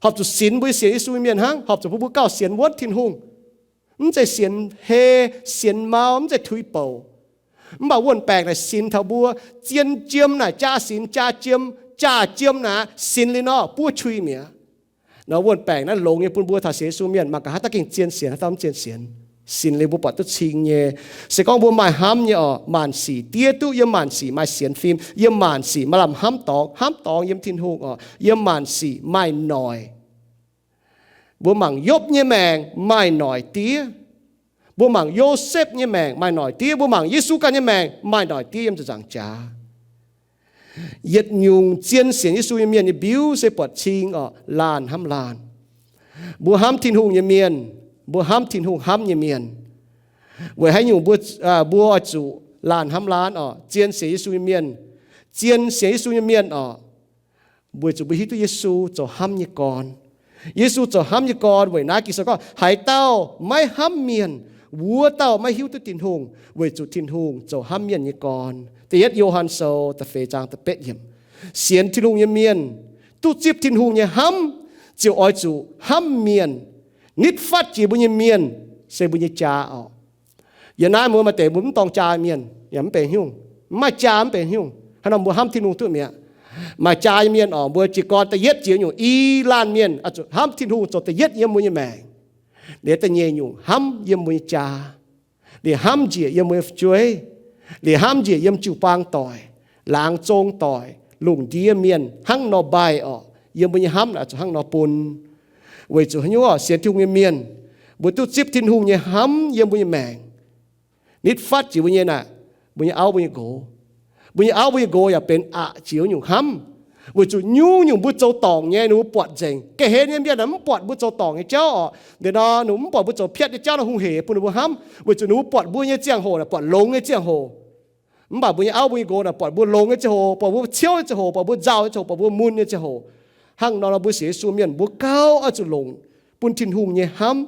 Horpc zuqc sinx mbuo sienx Yesu nyei mienh hnangv, horpc zuqc bun mbuo gauh sienx wuonv Tin-Hungh. Mv zeiz sienx hei, sienx mau, mv zeiz tuix bouc. Mv baac wuon-baengc naaic sinx taux mbuo, zien jiem naaic jaa sinx, jaa jiem, jaa jiem naaic sinx liuz nor buov qui mi'aqv. Nor wuon-baengc naaiv longx nyei bun mbuo taux sienx Yesu mienh, mangc gaax haaix dauh gengh zien sienx, haaix dauh mv zien sienx. Sinx liuz mbuo buatc duqv cing nyei. Se gorngv mbuo maaih hnamv nyei orqc, maanc sic diev duqv, yiem maanc sic maaih sienx fim, yiem maanc sic maaih lamh hnamv dorngx, hnamv dorngx yiem Tin-Hungh orqc, yiem maanc sic maaih noic. Mbuo mangc Yopv nyei maengc maaih noic diev. Mbuo mangc Yosepv nyei maengc maaih noic diev. Mbuo mangc Yesu ganh nyei maengc maaih noic diev yiem ziepc nzaangc jaax. Yietc nyungc zien sienx Yesu nyei mienh nyei mbiuv se buatc cing orqc, laanh hnamv laanh. Mbuo hnamv Tin-Hungh nyei mienh, mbuo hnamv Tin-Hungh hnamv nyei mienh. Weic haaix nyungc mbuo, mbuo oix zuqc laanh hnamv laanh orqc, zien sienx Yesu nyei mienh, zien sienx Yesu nyei mienh orqc? Weic zuqc mbuo hiuv duqv Yesu zoux hnamv nyei gorn. Yesu zoux hnamv nyei gorn weic naaiv Ging-Sou gorngv, haaix dauh maiv hnamv mienh, wuov dauh maiv hiuv duqv Tin-Hungh, weic zuqc Tin-Hungh zoux hnamv mienh nyei gorn. Da'yietv Yo^han Sou da'feix zaang da'betv yiemc. Sienx Tin-Hungh nyei mienh, duqv zipv Tin-Hungh nyei hnamv, ziouc oix zuqc hnamv mienh. Nitv fatv jiex mbuo nyei mienh se mbuo nyei jaa orqc. Yiem naaiv mbuo maaih deix mbuo mv dorng jaa mienh yaac mv benx haaix nyungc, mv maaih jaa mv benx haaix nyungc. Hnangv nor mbuo hnamv Tin-Hungh duqv mi'aqv. Maaih jaa nyei mienh orqc, mbuo jiez gorn da'yietv jiex nyungc i laanh mienh oix zuqc hnamv Tin-Hungh zoux da'yietv yiem mbuo nyei maengc. Liuz da'nyeic nyungc hnamv yiem mbuo nyei jaa, liuz hnamv njiec yiem mbuo nyei fu'jueiv, liuz hnamv njiec yiem jiu-baang doic, laangz zong doic, lungh ndiev mienh hnangv nor mbaih orqc. Yiem mbuo nyei hnamv naaic zuqc hnangv nor bun. Weic zuqc haaix nyungc orqc? Sienx Tin-Hungh nyei mienh, mbuo duqv zipv Tin-Hungh nyei hnamv yiem mbuo nyei maengc. Nitv fatv jiex mbuo nyei naaic, mbuo nyei auv mbuo nyei nqox. Mbuo nyei auv mbuo nyei nqox yaac benx aqc jiex wuov nyungc hnamv. Weic zuqc nyungc-nyungc mbuo zoux dorngc nyei ninh mbuo buatc nzengc. Ga'hlen nyei mienh naaic mv buatc mbuo zoux dorngc nyei jauv orqc. Liuz nor ninh mv buatc mbuo zoux piatv nyei jauv nor hungh hec bun ninh mbuo hnamv, weic zuqc ninh mbuo buatc mbuo nyei ziangh hoc naaic buatc longx nyei ziangh hoc. Mv baac mbuo nyei auv mbuo nyei nqox naaic buatc mbuo longx nyei ziangh hoc, buatc mbuo ciouv nyei ziangh hoc, buatc mbuo nzauh nyei ziangh hoc, buatc mbuo mun nyei ziangh hoc. Hnangv nor nor mbuo sienx Yesu mienh mbuo gauh oix zuqc longc bun Tin-Hungh nyei hnamv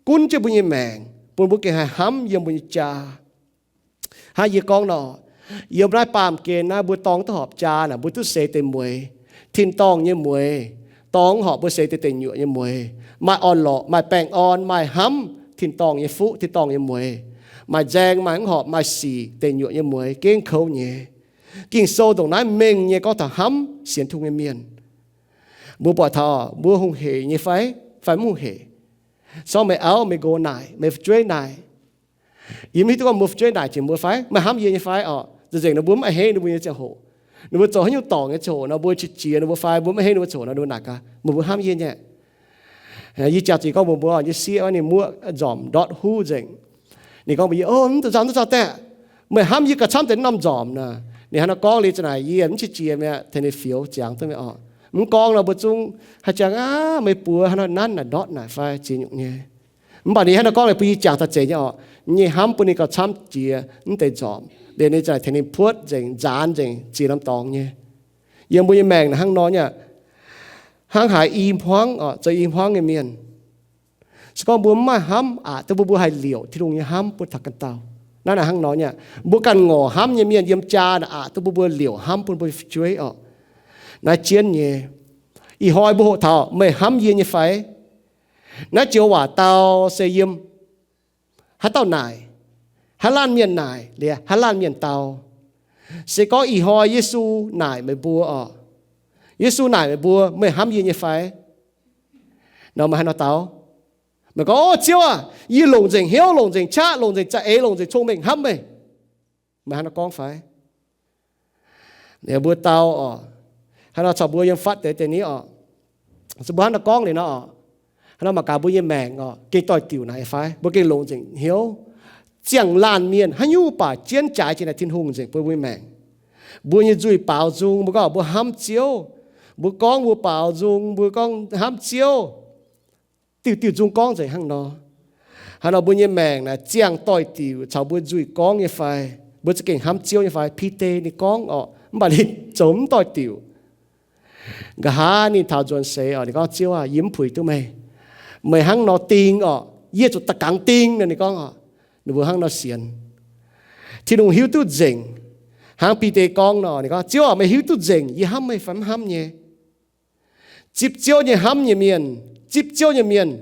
gunv jienv mbuo nyei maengc, bun mbuo gengh haih hnamv yiem mbuo nyei jaa. Hnangv yie gorngv nor, yiem naaiv baamh gen naaiv mbuo dorng duqv horpc jaa naaic mbuo duqv seix deix mueix, tin-dorngh nyei mueix. Dorng horpc mbuo seix deix deic nyuoqc nyei mueix, maaih orn-lorqc, maaih baengh orn, maaih hnamv, tin-dorngh nyei fuqv, tin-dorngh nyei mueix, maaih nzaeng, maaih mv horpc, maaih sic, deic nyuoqc nyei mueix, gengh kouv nyei. Ging-Sou ndongc naaiv mengh nyei gorngv taux hnamv sienx Tin-Hungh nyei mienh. Mbuo buatc taux mbuo hungh hec nyei fai, fai mv hungh hec? Sorng meih auv meih nqox naaic, meih fu'jueiv naaic, yie mv hiuv duqv gorngv mbuo fu'jueiv naaic jiex mbuo fai, meih hnamv yie nyei fai orqc? Nzengc nor mbuo mv a'hneiv ninh mbuo nyei ziangh hoc, ninh mbuo zoux haaix nyungc dorngc nyei ziangh hoc nor, mbuo qiex jiez ninh mbuo fai mbuo mv a'hneiv ninh mbuo ziangh hoc nor, ninh mbuo naaic gaax, meih mbuo hnamv yie nyei? Yie jangx zuqc gorngv mbuox mbuo nyei sieqv, ninh muoqv nzormc ndortv huv nzengc. Ninh gorngv mbuox yie, o, mv dungx nzauh, mv dungx nzauh daaih. Meih hnamv yie gauh camv deix norm nzormc naaic. Ninh hnangv nor gorngv liuz za'naaic yie mv qiex jiez mi'aqv, tengx ninh fioux ziangx duqv mi'aqv orqc. Mv gorngv nor mbuo zungv haaix jangx aqv, meih buoz hnangv nor nanv naaic ndortv naaic fai ziex nyungc nyei. Mv baac ninh hnangv nor gorngv liuz bun yie jangx taux zeiz nyei orqc. Nyei hnamv bun ninh gauh camv jiex mv deix nzormc. Liuz ninh za'naaic tengx ninh puotv nzengc, nzaanx nzengc, ziex norm dorngx nyei. Yiem mbuo nyei maengc naaic hnangv nor nyei aqv. Hnangv haaix i hmuangv orqc, zoux i hmuangv nyei mienh, se gorngv mbuo mv maaih hnamv aqc duqv bun mbuo haih liouc Tin-Hungh nyei hnamv bun taux ganh dauh. Naaiv naaic hnangv nor nyei aqv. Mbuo ganh ngorc hnamv nyei mienh yiem jaa naaic aqc duqv bun mbuo liouc hnamv bun mbuo fu'jueiv orqc. Naaiv jienv nyei. Ih hnoi mbuo hoqc taux meih hnamv yie nyei fai? Naaiv joux waac dau se yiem haaix dauh naaic? Haaix laanh mienh naaic liuz haaix laanh mienh dau? Se gorngv ih hnoi Yesu naaic meih mbuo orqc, Yesu naaic meih mbuo, meih hnamv yie nyei fai? Nor meih hnangv nor dau. Meih gorngv, o Ziouv aac, yie longc nzengc hnyouv, longc nzengc qaqv, longc nzengc za'eix, longc nzengc cong-mengh hnamv meih. Meih hnangv nor gorngv fai? Liuz mbuo dau orqc, hnangv nor caux mbuo yiem fatv deix deix ni orqc, se mbuo hnangv nor gorngv liuz nor orqc, hnangv nor mangc gaax mbuo nyei maengc orqc gengh doix-diuc naaic fai? Mbuo gengh longc nzengc hnyouv. Ziangh laanh mienh haaix nyungc baac jienv jaaix jiex naaic Tin-Hungh nzengc bun mbuo nyei maengc. Mbuo nyei nzuih baaux nzung, mbuo gorngv mbuo hnamv Ziouv. Mbuo gorngv mbuo baaux nzung, mbuo gorngv hnamv Ziouv. Diuh diuh nzung gorngv nzengc hnangv nor. Hnangv nor mbuo nyei maengc naaic ziangh doix-diuc caux mbuo nzuih gorngv nyei fai? Mbuo za'gengh hnamv Ziouv nyei fai? Bide ninh gorngv orqc, mv baac ninh zoux mv doix-diuc. Nqa'haav ninh taux nzuonx seix orqc, ninh gorngv, Ziouv aac, yie mv puix duqv meih. Meih hnangv nor ding orqc, yie zuqc da'gangx ding nor, ninh gorngv orqc. Ninh mbuo hnangv nor sienx. Tin-Hungh hiuv duqv nzengc. Hnangv Bide gorngv nor, ninh gorngv, Ziouv aac, meih hiuv duqv nzengc yie hnamv meih fai mv hnamv nyei. Zipv Ziouv nyei hnamv nyei mienh, zipv Ziouv nyei mienh,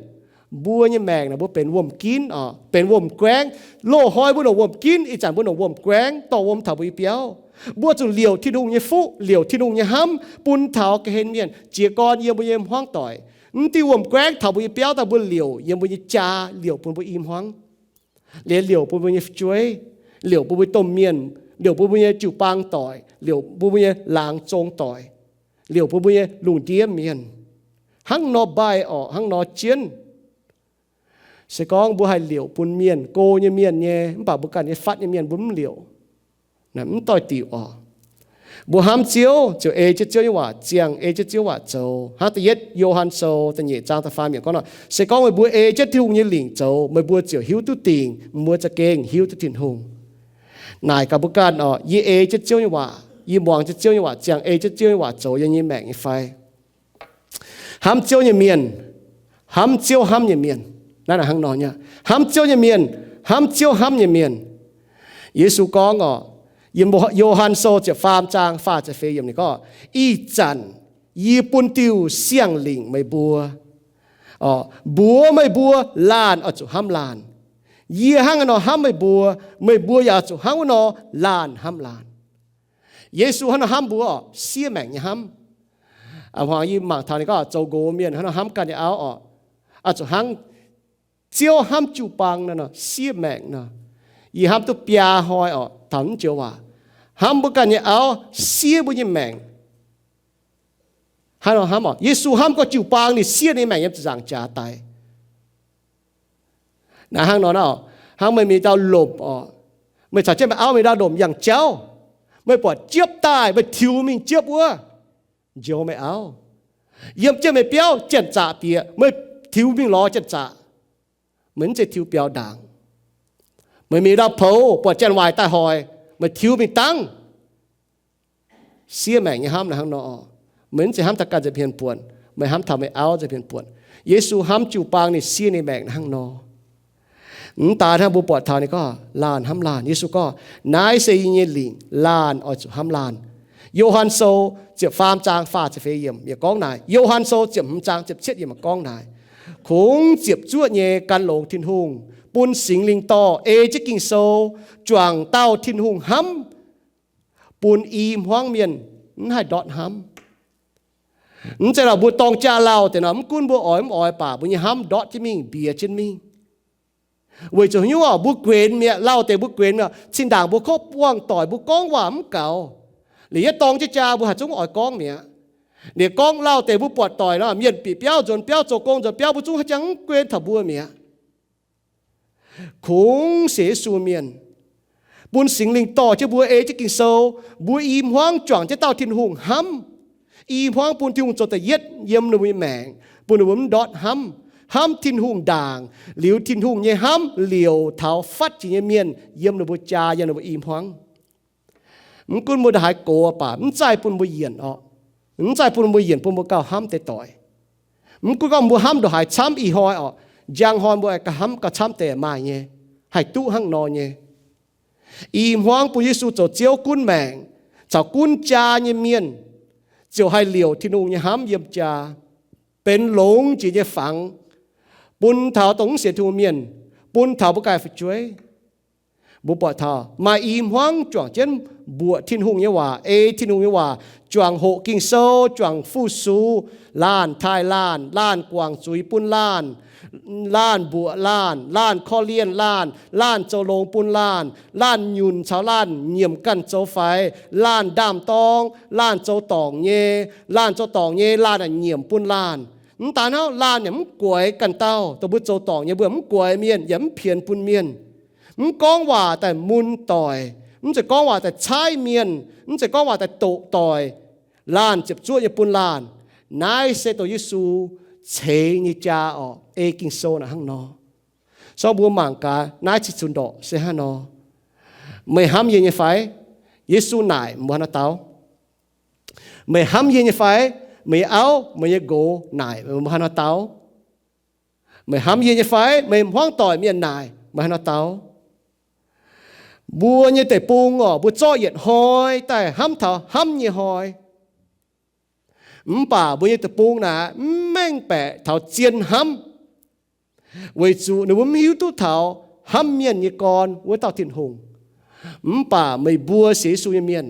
mbuo nyei maengc naaic mbuo benx wuom-ginv orqc, benx wuom-guaengv. Loz-hnoi mbuo longc wuom-ginv, ih zanc mbuo longc wuom-guaengv dorh wuom taux mbuo nyei biauv. Mbuo zuqc liouc Tin-Hungh nyei fuqv, liouc Tin-Hungh nyei hnamv bun taux ga'hlen mienh jiez gorn yiem mbuo nyei hmuangv doic. Mv diuh wuom-guaengv taux mbuo nyei biauv daaih mbuo liouc yiem mbuo nyei jaa, liouc bun mbuo i hmuangv, liouc bun mbuo nyei fu'jueiv, liouc bun mbuo domh mienh, liouc bun mbuo nyei jiu-baang doic, liouc bun mbuo nyei laangz zong doic, liouc bun mbuo nyei lungh ndiev mienh. Hnangv nor mbaih orqc, hnangv nor jienv. Se gorngv mbuo haih liouc bun mienh, go nyei mienh nyei, mv baac mbuo ganh nyei fatv nyei mienh mbuo mv liouc, mv doix-diuc orqc. Mbuo hnamv Ziouv ziouc ei jienv Ziouv nyei waac ziangh, ei jienv Ziouv waac zoux. Hnangv da'yietv Yo^han Sou da'nyeic zaang da'faam yiemc gorngv nor, se gorngv meih mbuo ei jienv Tin-Hungh nyei lingc zoux, meih mbuo ziouc hiuv duqv dingc, meih mbuo za'gengh hiuv duqv Tin-Hungh. Naaic gaax mbuo ganh orqc, yie ei jienv Ziouv nyei waac, yie muangx jienv Ziouv nyei waac ziangh, ei jienv Ziouv nyei waac zoux yiem nyei maengc nyei fai? Hnamv Ziouv nyei mienh, hnamv Ziouv hnamv nyei mienh. Naaiv hnangv nor nyei, hnamv Ziouv nyei mienh, hnamv Ziouv hnamv nyei mienh. Yesu gorngv orqc, yiem Yo^han Sou ziepc faam zaang faah ziepc feix yiemc ninh gorngv, ih zanc yie bun diuh siang-lingc meih mbuo, mbuox meih mbuo laanh oix zuqc hnamv laanh. Yie hnangv haaix nor hnamv meih mbuo, meih mbuo yaac oix zuqc hnangv wuov nor laanh hnamv laanh. Yesu hnangv nor hnamv mbuo orqc, siev maengc nyei hnamv. A'hmuangx yie mangc taux ninh gorngv zoux nqox mienh hnangv nor hnamv ganh nyei auv orqc, oix zuqc hnangv Ziouv hnamv jiu-baang nor, siev maengc nor. Yie hnamv duqv biaa hnoi orqc, taux naaiv joux waac, hnamv mbuo ganh nyei auv siev mbuo nyei maengc. Hnangv nor hnamv orqc, Yesu hnamv gorngv jiu-baang ninh siev ninh maengc yiem ziepc nzaangc jaax daic. Naaiv hnangv nor naaiv, hnangv meih mingh ndau lomc orqc, meih caux jienv meih auv mingh ndau lomc yangh jauv, meih buatc jiepv daaih, meih tiux mingh jiepv wuov, njoux meih auv. Yiem jienv meih biauv janx-zaqc bieqc, meih tiux mingh lorz janx-zaqc. Meih mv zeiz tiux biaux ndaangc. Meih mingh ndau poux buatc janx-waaic daaih hoic, meih tiux mingh dangv. Siev maengc nyei hnamv naaiv hnangv nor. Meih mv zeiz hnamv taux ganh nza'hmien buonc, meih hnamv taux meih auv nza'hmien buonc. Yesu hnamv jiu-baang ninh siev ninh maengc naaiv hnangv nor. Mv daaih hnangv, mbuo buatc taux ninh gorngv laanh hnamv laanh. Yesu gorngv, naaiv se yie nyei lingc, laanh oix zuqc hnamv laanh. Yo^han Sou ziepc faam zaang faah ziepc feix yiemc yaac gorngv naaic. Yo^han Sou ziepc hmz zaang ziepc cietv yiemc gorngv naaic, kungx ziepc zuoqv nyei gan longx Tin-Hungh, bun Singx Lingh dorh ei jienv Ging-Sou juangc dauh Tin-Hungh hnamv, bun i hmuangv mienh mv haih ndortv hnamv. Mv zeiz lorqc, mbuo dorng jaa lauh deix nor, mv gunv mbuo oix mv oix baac mbuo nyei hnamv ndortv jienv mingh, mbiex jienv mingh. Weic zuqc hnyouv orqc, mbuo guenx mi'aqv. Lauh deix mbuo guenx mi'aqv. Zinh ndaangc mbuo kov buangh doic, mbuo gorngv waac mv gaux. Liuz yietv dorng jienv jaa, mbuo haiz zungv oix gorngv mi'aqv. Liuz gorngv lauh deix mbuo buatc doic nor, mienh bieqc biauv nzuonx biauv, zoux gong nzuonx biauv, mbuo zungv haiz jangx mv guenx taux mbuo mi'aqv. Kungx sienx Yesu mienh, bun Singx Lingh dorh jienv mbuo ei jienv Ging-Sou, mbuo i hmuangv juangc jienv dauh Tin-Hungh hnamv. I hmuangv bun Tin-Hungh zoux da'yietv yiem ninh mbuo nyei maengc, bun ninh mbuo mv ndortv hnamv, hnamv Tin-Hungh ndaangc. Liuz Tin-Hungh nyei hnamv liouc taux fatv jiex nyei mienh yiem ninh mbuo jaa, yiem ninh mbuo i hmuangv. Mv gunv mbuo ndongc haaix gox baac mv zaih bun mbuo yienc orqc. Mv zaih bun mbuo yienc bun mbuo gauh hnamv deix doic. Mv gunv gorngv mbuo hnamv ndongc haaix camv ih hnoi orqc, njang hnoi mbuo gauh hnamv gauh camv deix maaih nyei, haih duqv hnangv nor nyei. I hmuangv bun Yesu zoux Ziouv gunv maengc caux gunv jaa nyei mienh ziouc haih liouc Tin-Hungh nyei hnamv yiem jaa, benx longx jiex nyei fangx, bun taux dongh mv sienx Tin-Hungh mienh, bun taux mbuo ganh fu'jueiv. Mbuo buatc taux maaih i hmuangv juangc jienv mbuoqc Tin-Hungh nyei waac, ei Tin-Hungh nyei waac, juangc hoqc Ging-Sou, juangc fu-sux, laanh taaih laanh, laanh guangc zuiz bun laanh, laanh mbuoqc laanh, laanh korv-lienh laanh, laanh zoux longx bun laanh, laanh nyunc caux laanh nyiemc ganh zoux faix, laanh ndaam-dorng, laanh zoux dorngc nyei, laanh zoux dorngc nyei, laanh nyiemc bun laanh. Mv daan hnangv, laanh yaac mv guaix ganh dauh. Dongh mbuo zoux dorngc nyei, mbuo yaac mv guaix mienh, yaac mv pienx bun mienh. Mv gorngv waac daaih mun doic, mv zeiz gorngv waac daaih caaiv mienh, mv zeiz gorngv waac daaih doqc doic. Laanh ziepc zuoqv nyei bun laanh. Naaiv se dongh Yesu ceix nyei jaa orqc, ei Ging-Sou naaic hnangv nor. So mbuo mangc gaax naaiv cih cunx ndorqc se hnangv nor. Meih hnamv yie nyei fai? Yesu naaic mbuo hnangv nor dau. Meih hnamv yie nyei fai? Meih nyei auv, meih nyei nqox naaic mbuo hnangv nor dau. Meih hnamv yie nyei fai? Meih hmuangv doic mienh naaic meih hnangv nor dau. Mbuo nyei deic-bung orqc, mbuo zorqv yietc hnoi daaih hnamv taux hnamv nyei hnoi. Mv baac mbuo nyei deic-bung naaic mv mengh baeqc taux zien hnamv, weic zuqc ninh mbuo mv hiuv duqv taux hnamv mienh nyei gorn wuov dauh Tin-Hungh. Mv baac meih mbuo sienx Yesu nyei mienh,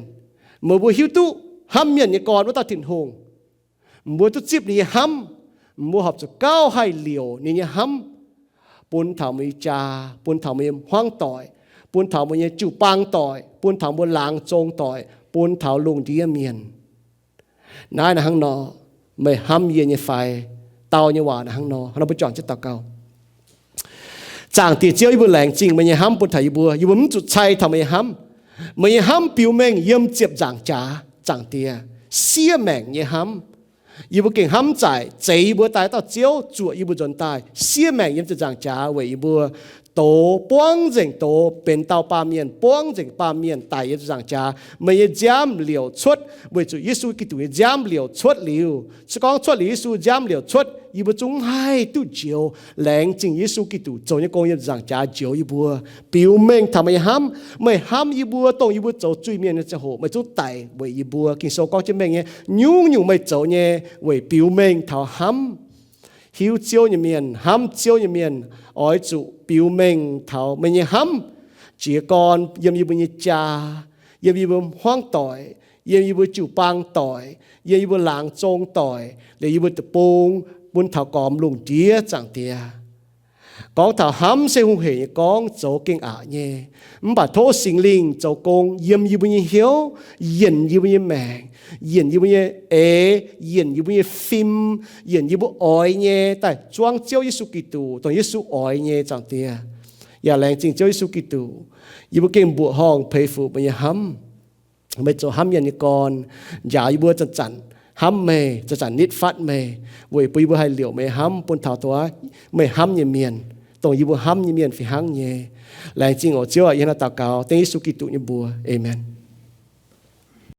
meih mbuo hiuv duqv hnamv mienh nyei gorn wuov dauh Tin-Hungh. Mbuo duqv zipv ninh nyei hnamv, mbuo horpc zuqc gauh haih liouc ninh nyei hnamv bun taux meih nyei jaa, bun taux meih nyei hmuangv doic, bun taux meih nyei jiu-baang doic, bun taux mbuo laangz zong doic, bun taux lungh ndiev mienh. Naaiv naaiv hnangv nor, meih hnamv yie nyei fai? Dau nyei waac naaiv hnangv nor, hnangv nor mbuo juangc jienv daux gaux. Zaangc Diex Ziouv, yie mbuo laengz zingh meih nyei hnamv bun taux yie mbuo. Yie mbuo mv zuqc cai taux meih nyei hnamv. Meih nyei hnamv biux mengh yiem ziepc nzaangc jaax, Zaangc Diex. Siev maengc nyei hnamv. Yie mbuo gengh hnamv zaaic, zeix yie mbuo daaih dauh Ziouv zuoqc yie mbuo nzuonx daaih. Siev maengc yiem ziepc nzaangc jaax weic yie mbuo dox, buangv nzengc dox benx dauh baamh mienh, buangv nzengc baamh mienh daic yiem ziepc nzaangc jaax. Meih nyei nziaamv liouc cuotv, weic zuqc Yesu Giduc nyei nziaamv liouc cuotv liuz, se gorngv cuotv liuz Yesu nziaamv liouc cuotv, yie mbuo zungv haih duqv njoux. Laengz zingh Yesu Giduc zoux nyei gong yiem ziepc nzaangc jaax njoux yie mbuo, biux mengh taux meih nyei hnamv. Meih hnamv yie mbuo, dongh yie mbuo zoux zuiz-mienh nyei ziangh hoc meih zungv daic weic yie mbuo. Ging-Sou gorngv jienv mengh nyei, nyungc-nyungc meih zoux nyei weic biux mengh taux hnamv. Hiuv Ziouv nyei mienh, hnamv Ziouv nyei mienh oix zuqc biux mengh taux meih nyei hnamv. Jiez gorn yiem yie mbuo nyei jaa, yiem yie mbuo hmuangv doic, yiem yie mbuo jiu-baang doic, yiem yie mbuo laangz zong doic, liuz yie mbuo deic-bung, bun taux gormx lungh ndiev, Zaangc Diex. Gorngv taux hnamv se hungh heic nyei gorngv, zoux gengh aqc nyei. Mv baac tov Singx Lingh zoux gong yiem yie mbuo nyei hnyouv, yienc yie mbuo nyei maengc, yienc yie mbuo nyei eix, yienc yie mbuo nyei fim, yienc yie mbuo oix nyei daaih zuangv Ziouv Yesu Giduc, dongh Yesu oix nyei, Zaangc Diex. Yaac laengz zingh Ziouv Yesu Giduc, yie mbuo gengh mbuoqc horngh peix fuqv meih nyei hnamv. Meih zoux hnamv mienh nyei gorn, njaaux yie mbuo zanc-zanc hnamv meih, zanc-zanc nitv fatv meih, weic bun yie mbuo haih liouc meih hnamv bun taux dongh meih hnamv nyei mienh, dongh yie mbuo hnamv nyei mienh fih hnangv nyei. Laengz zingh oc Ziouv aac. Yie hnangv naaiv daux gaux dengv Yesu Giduc nyei mbuox. Aamen.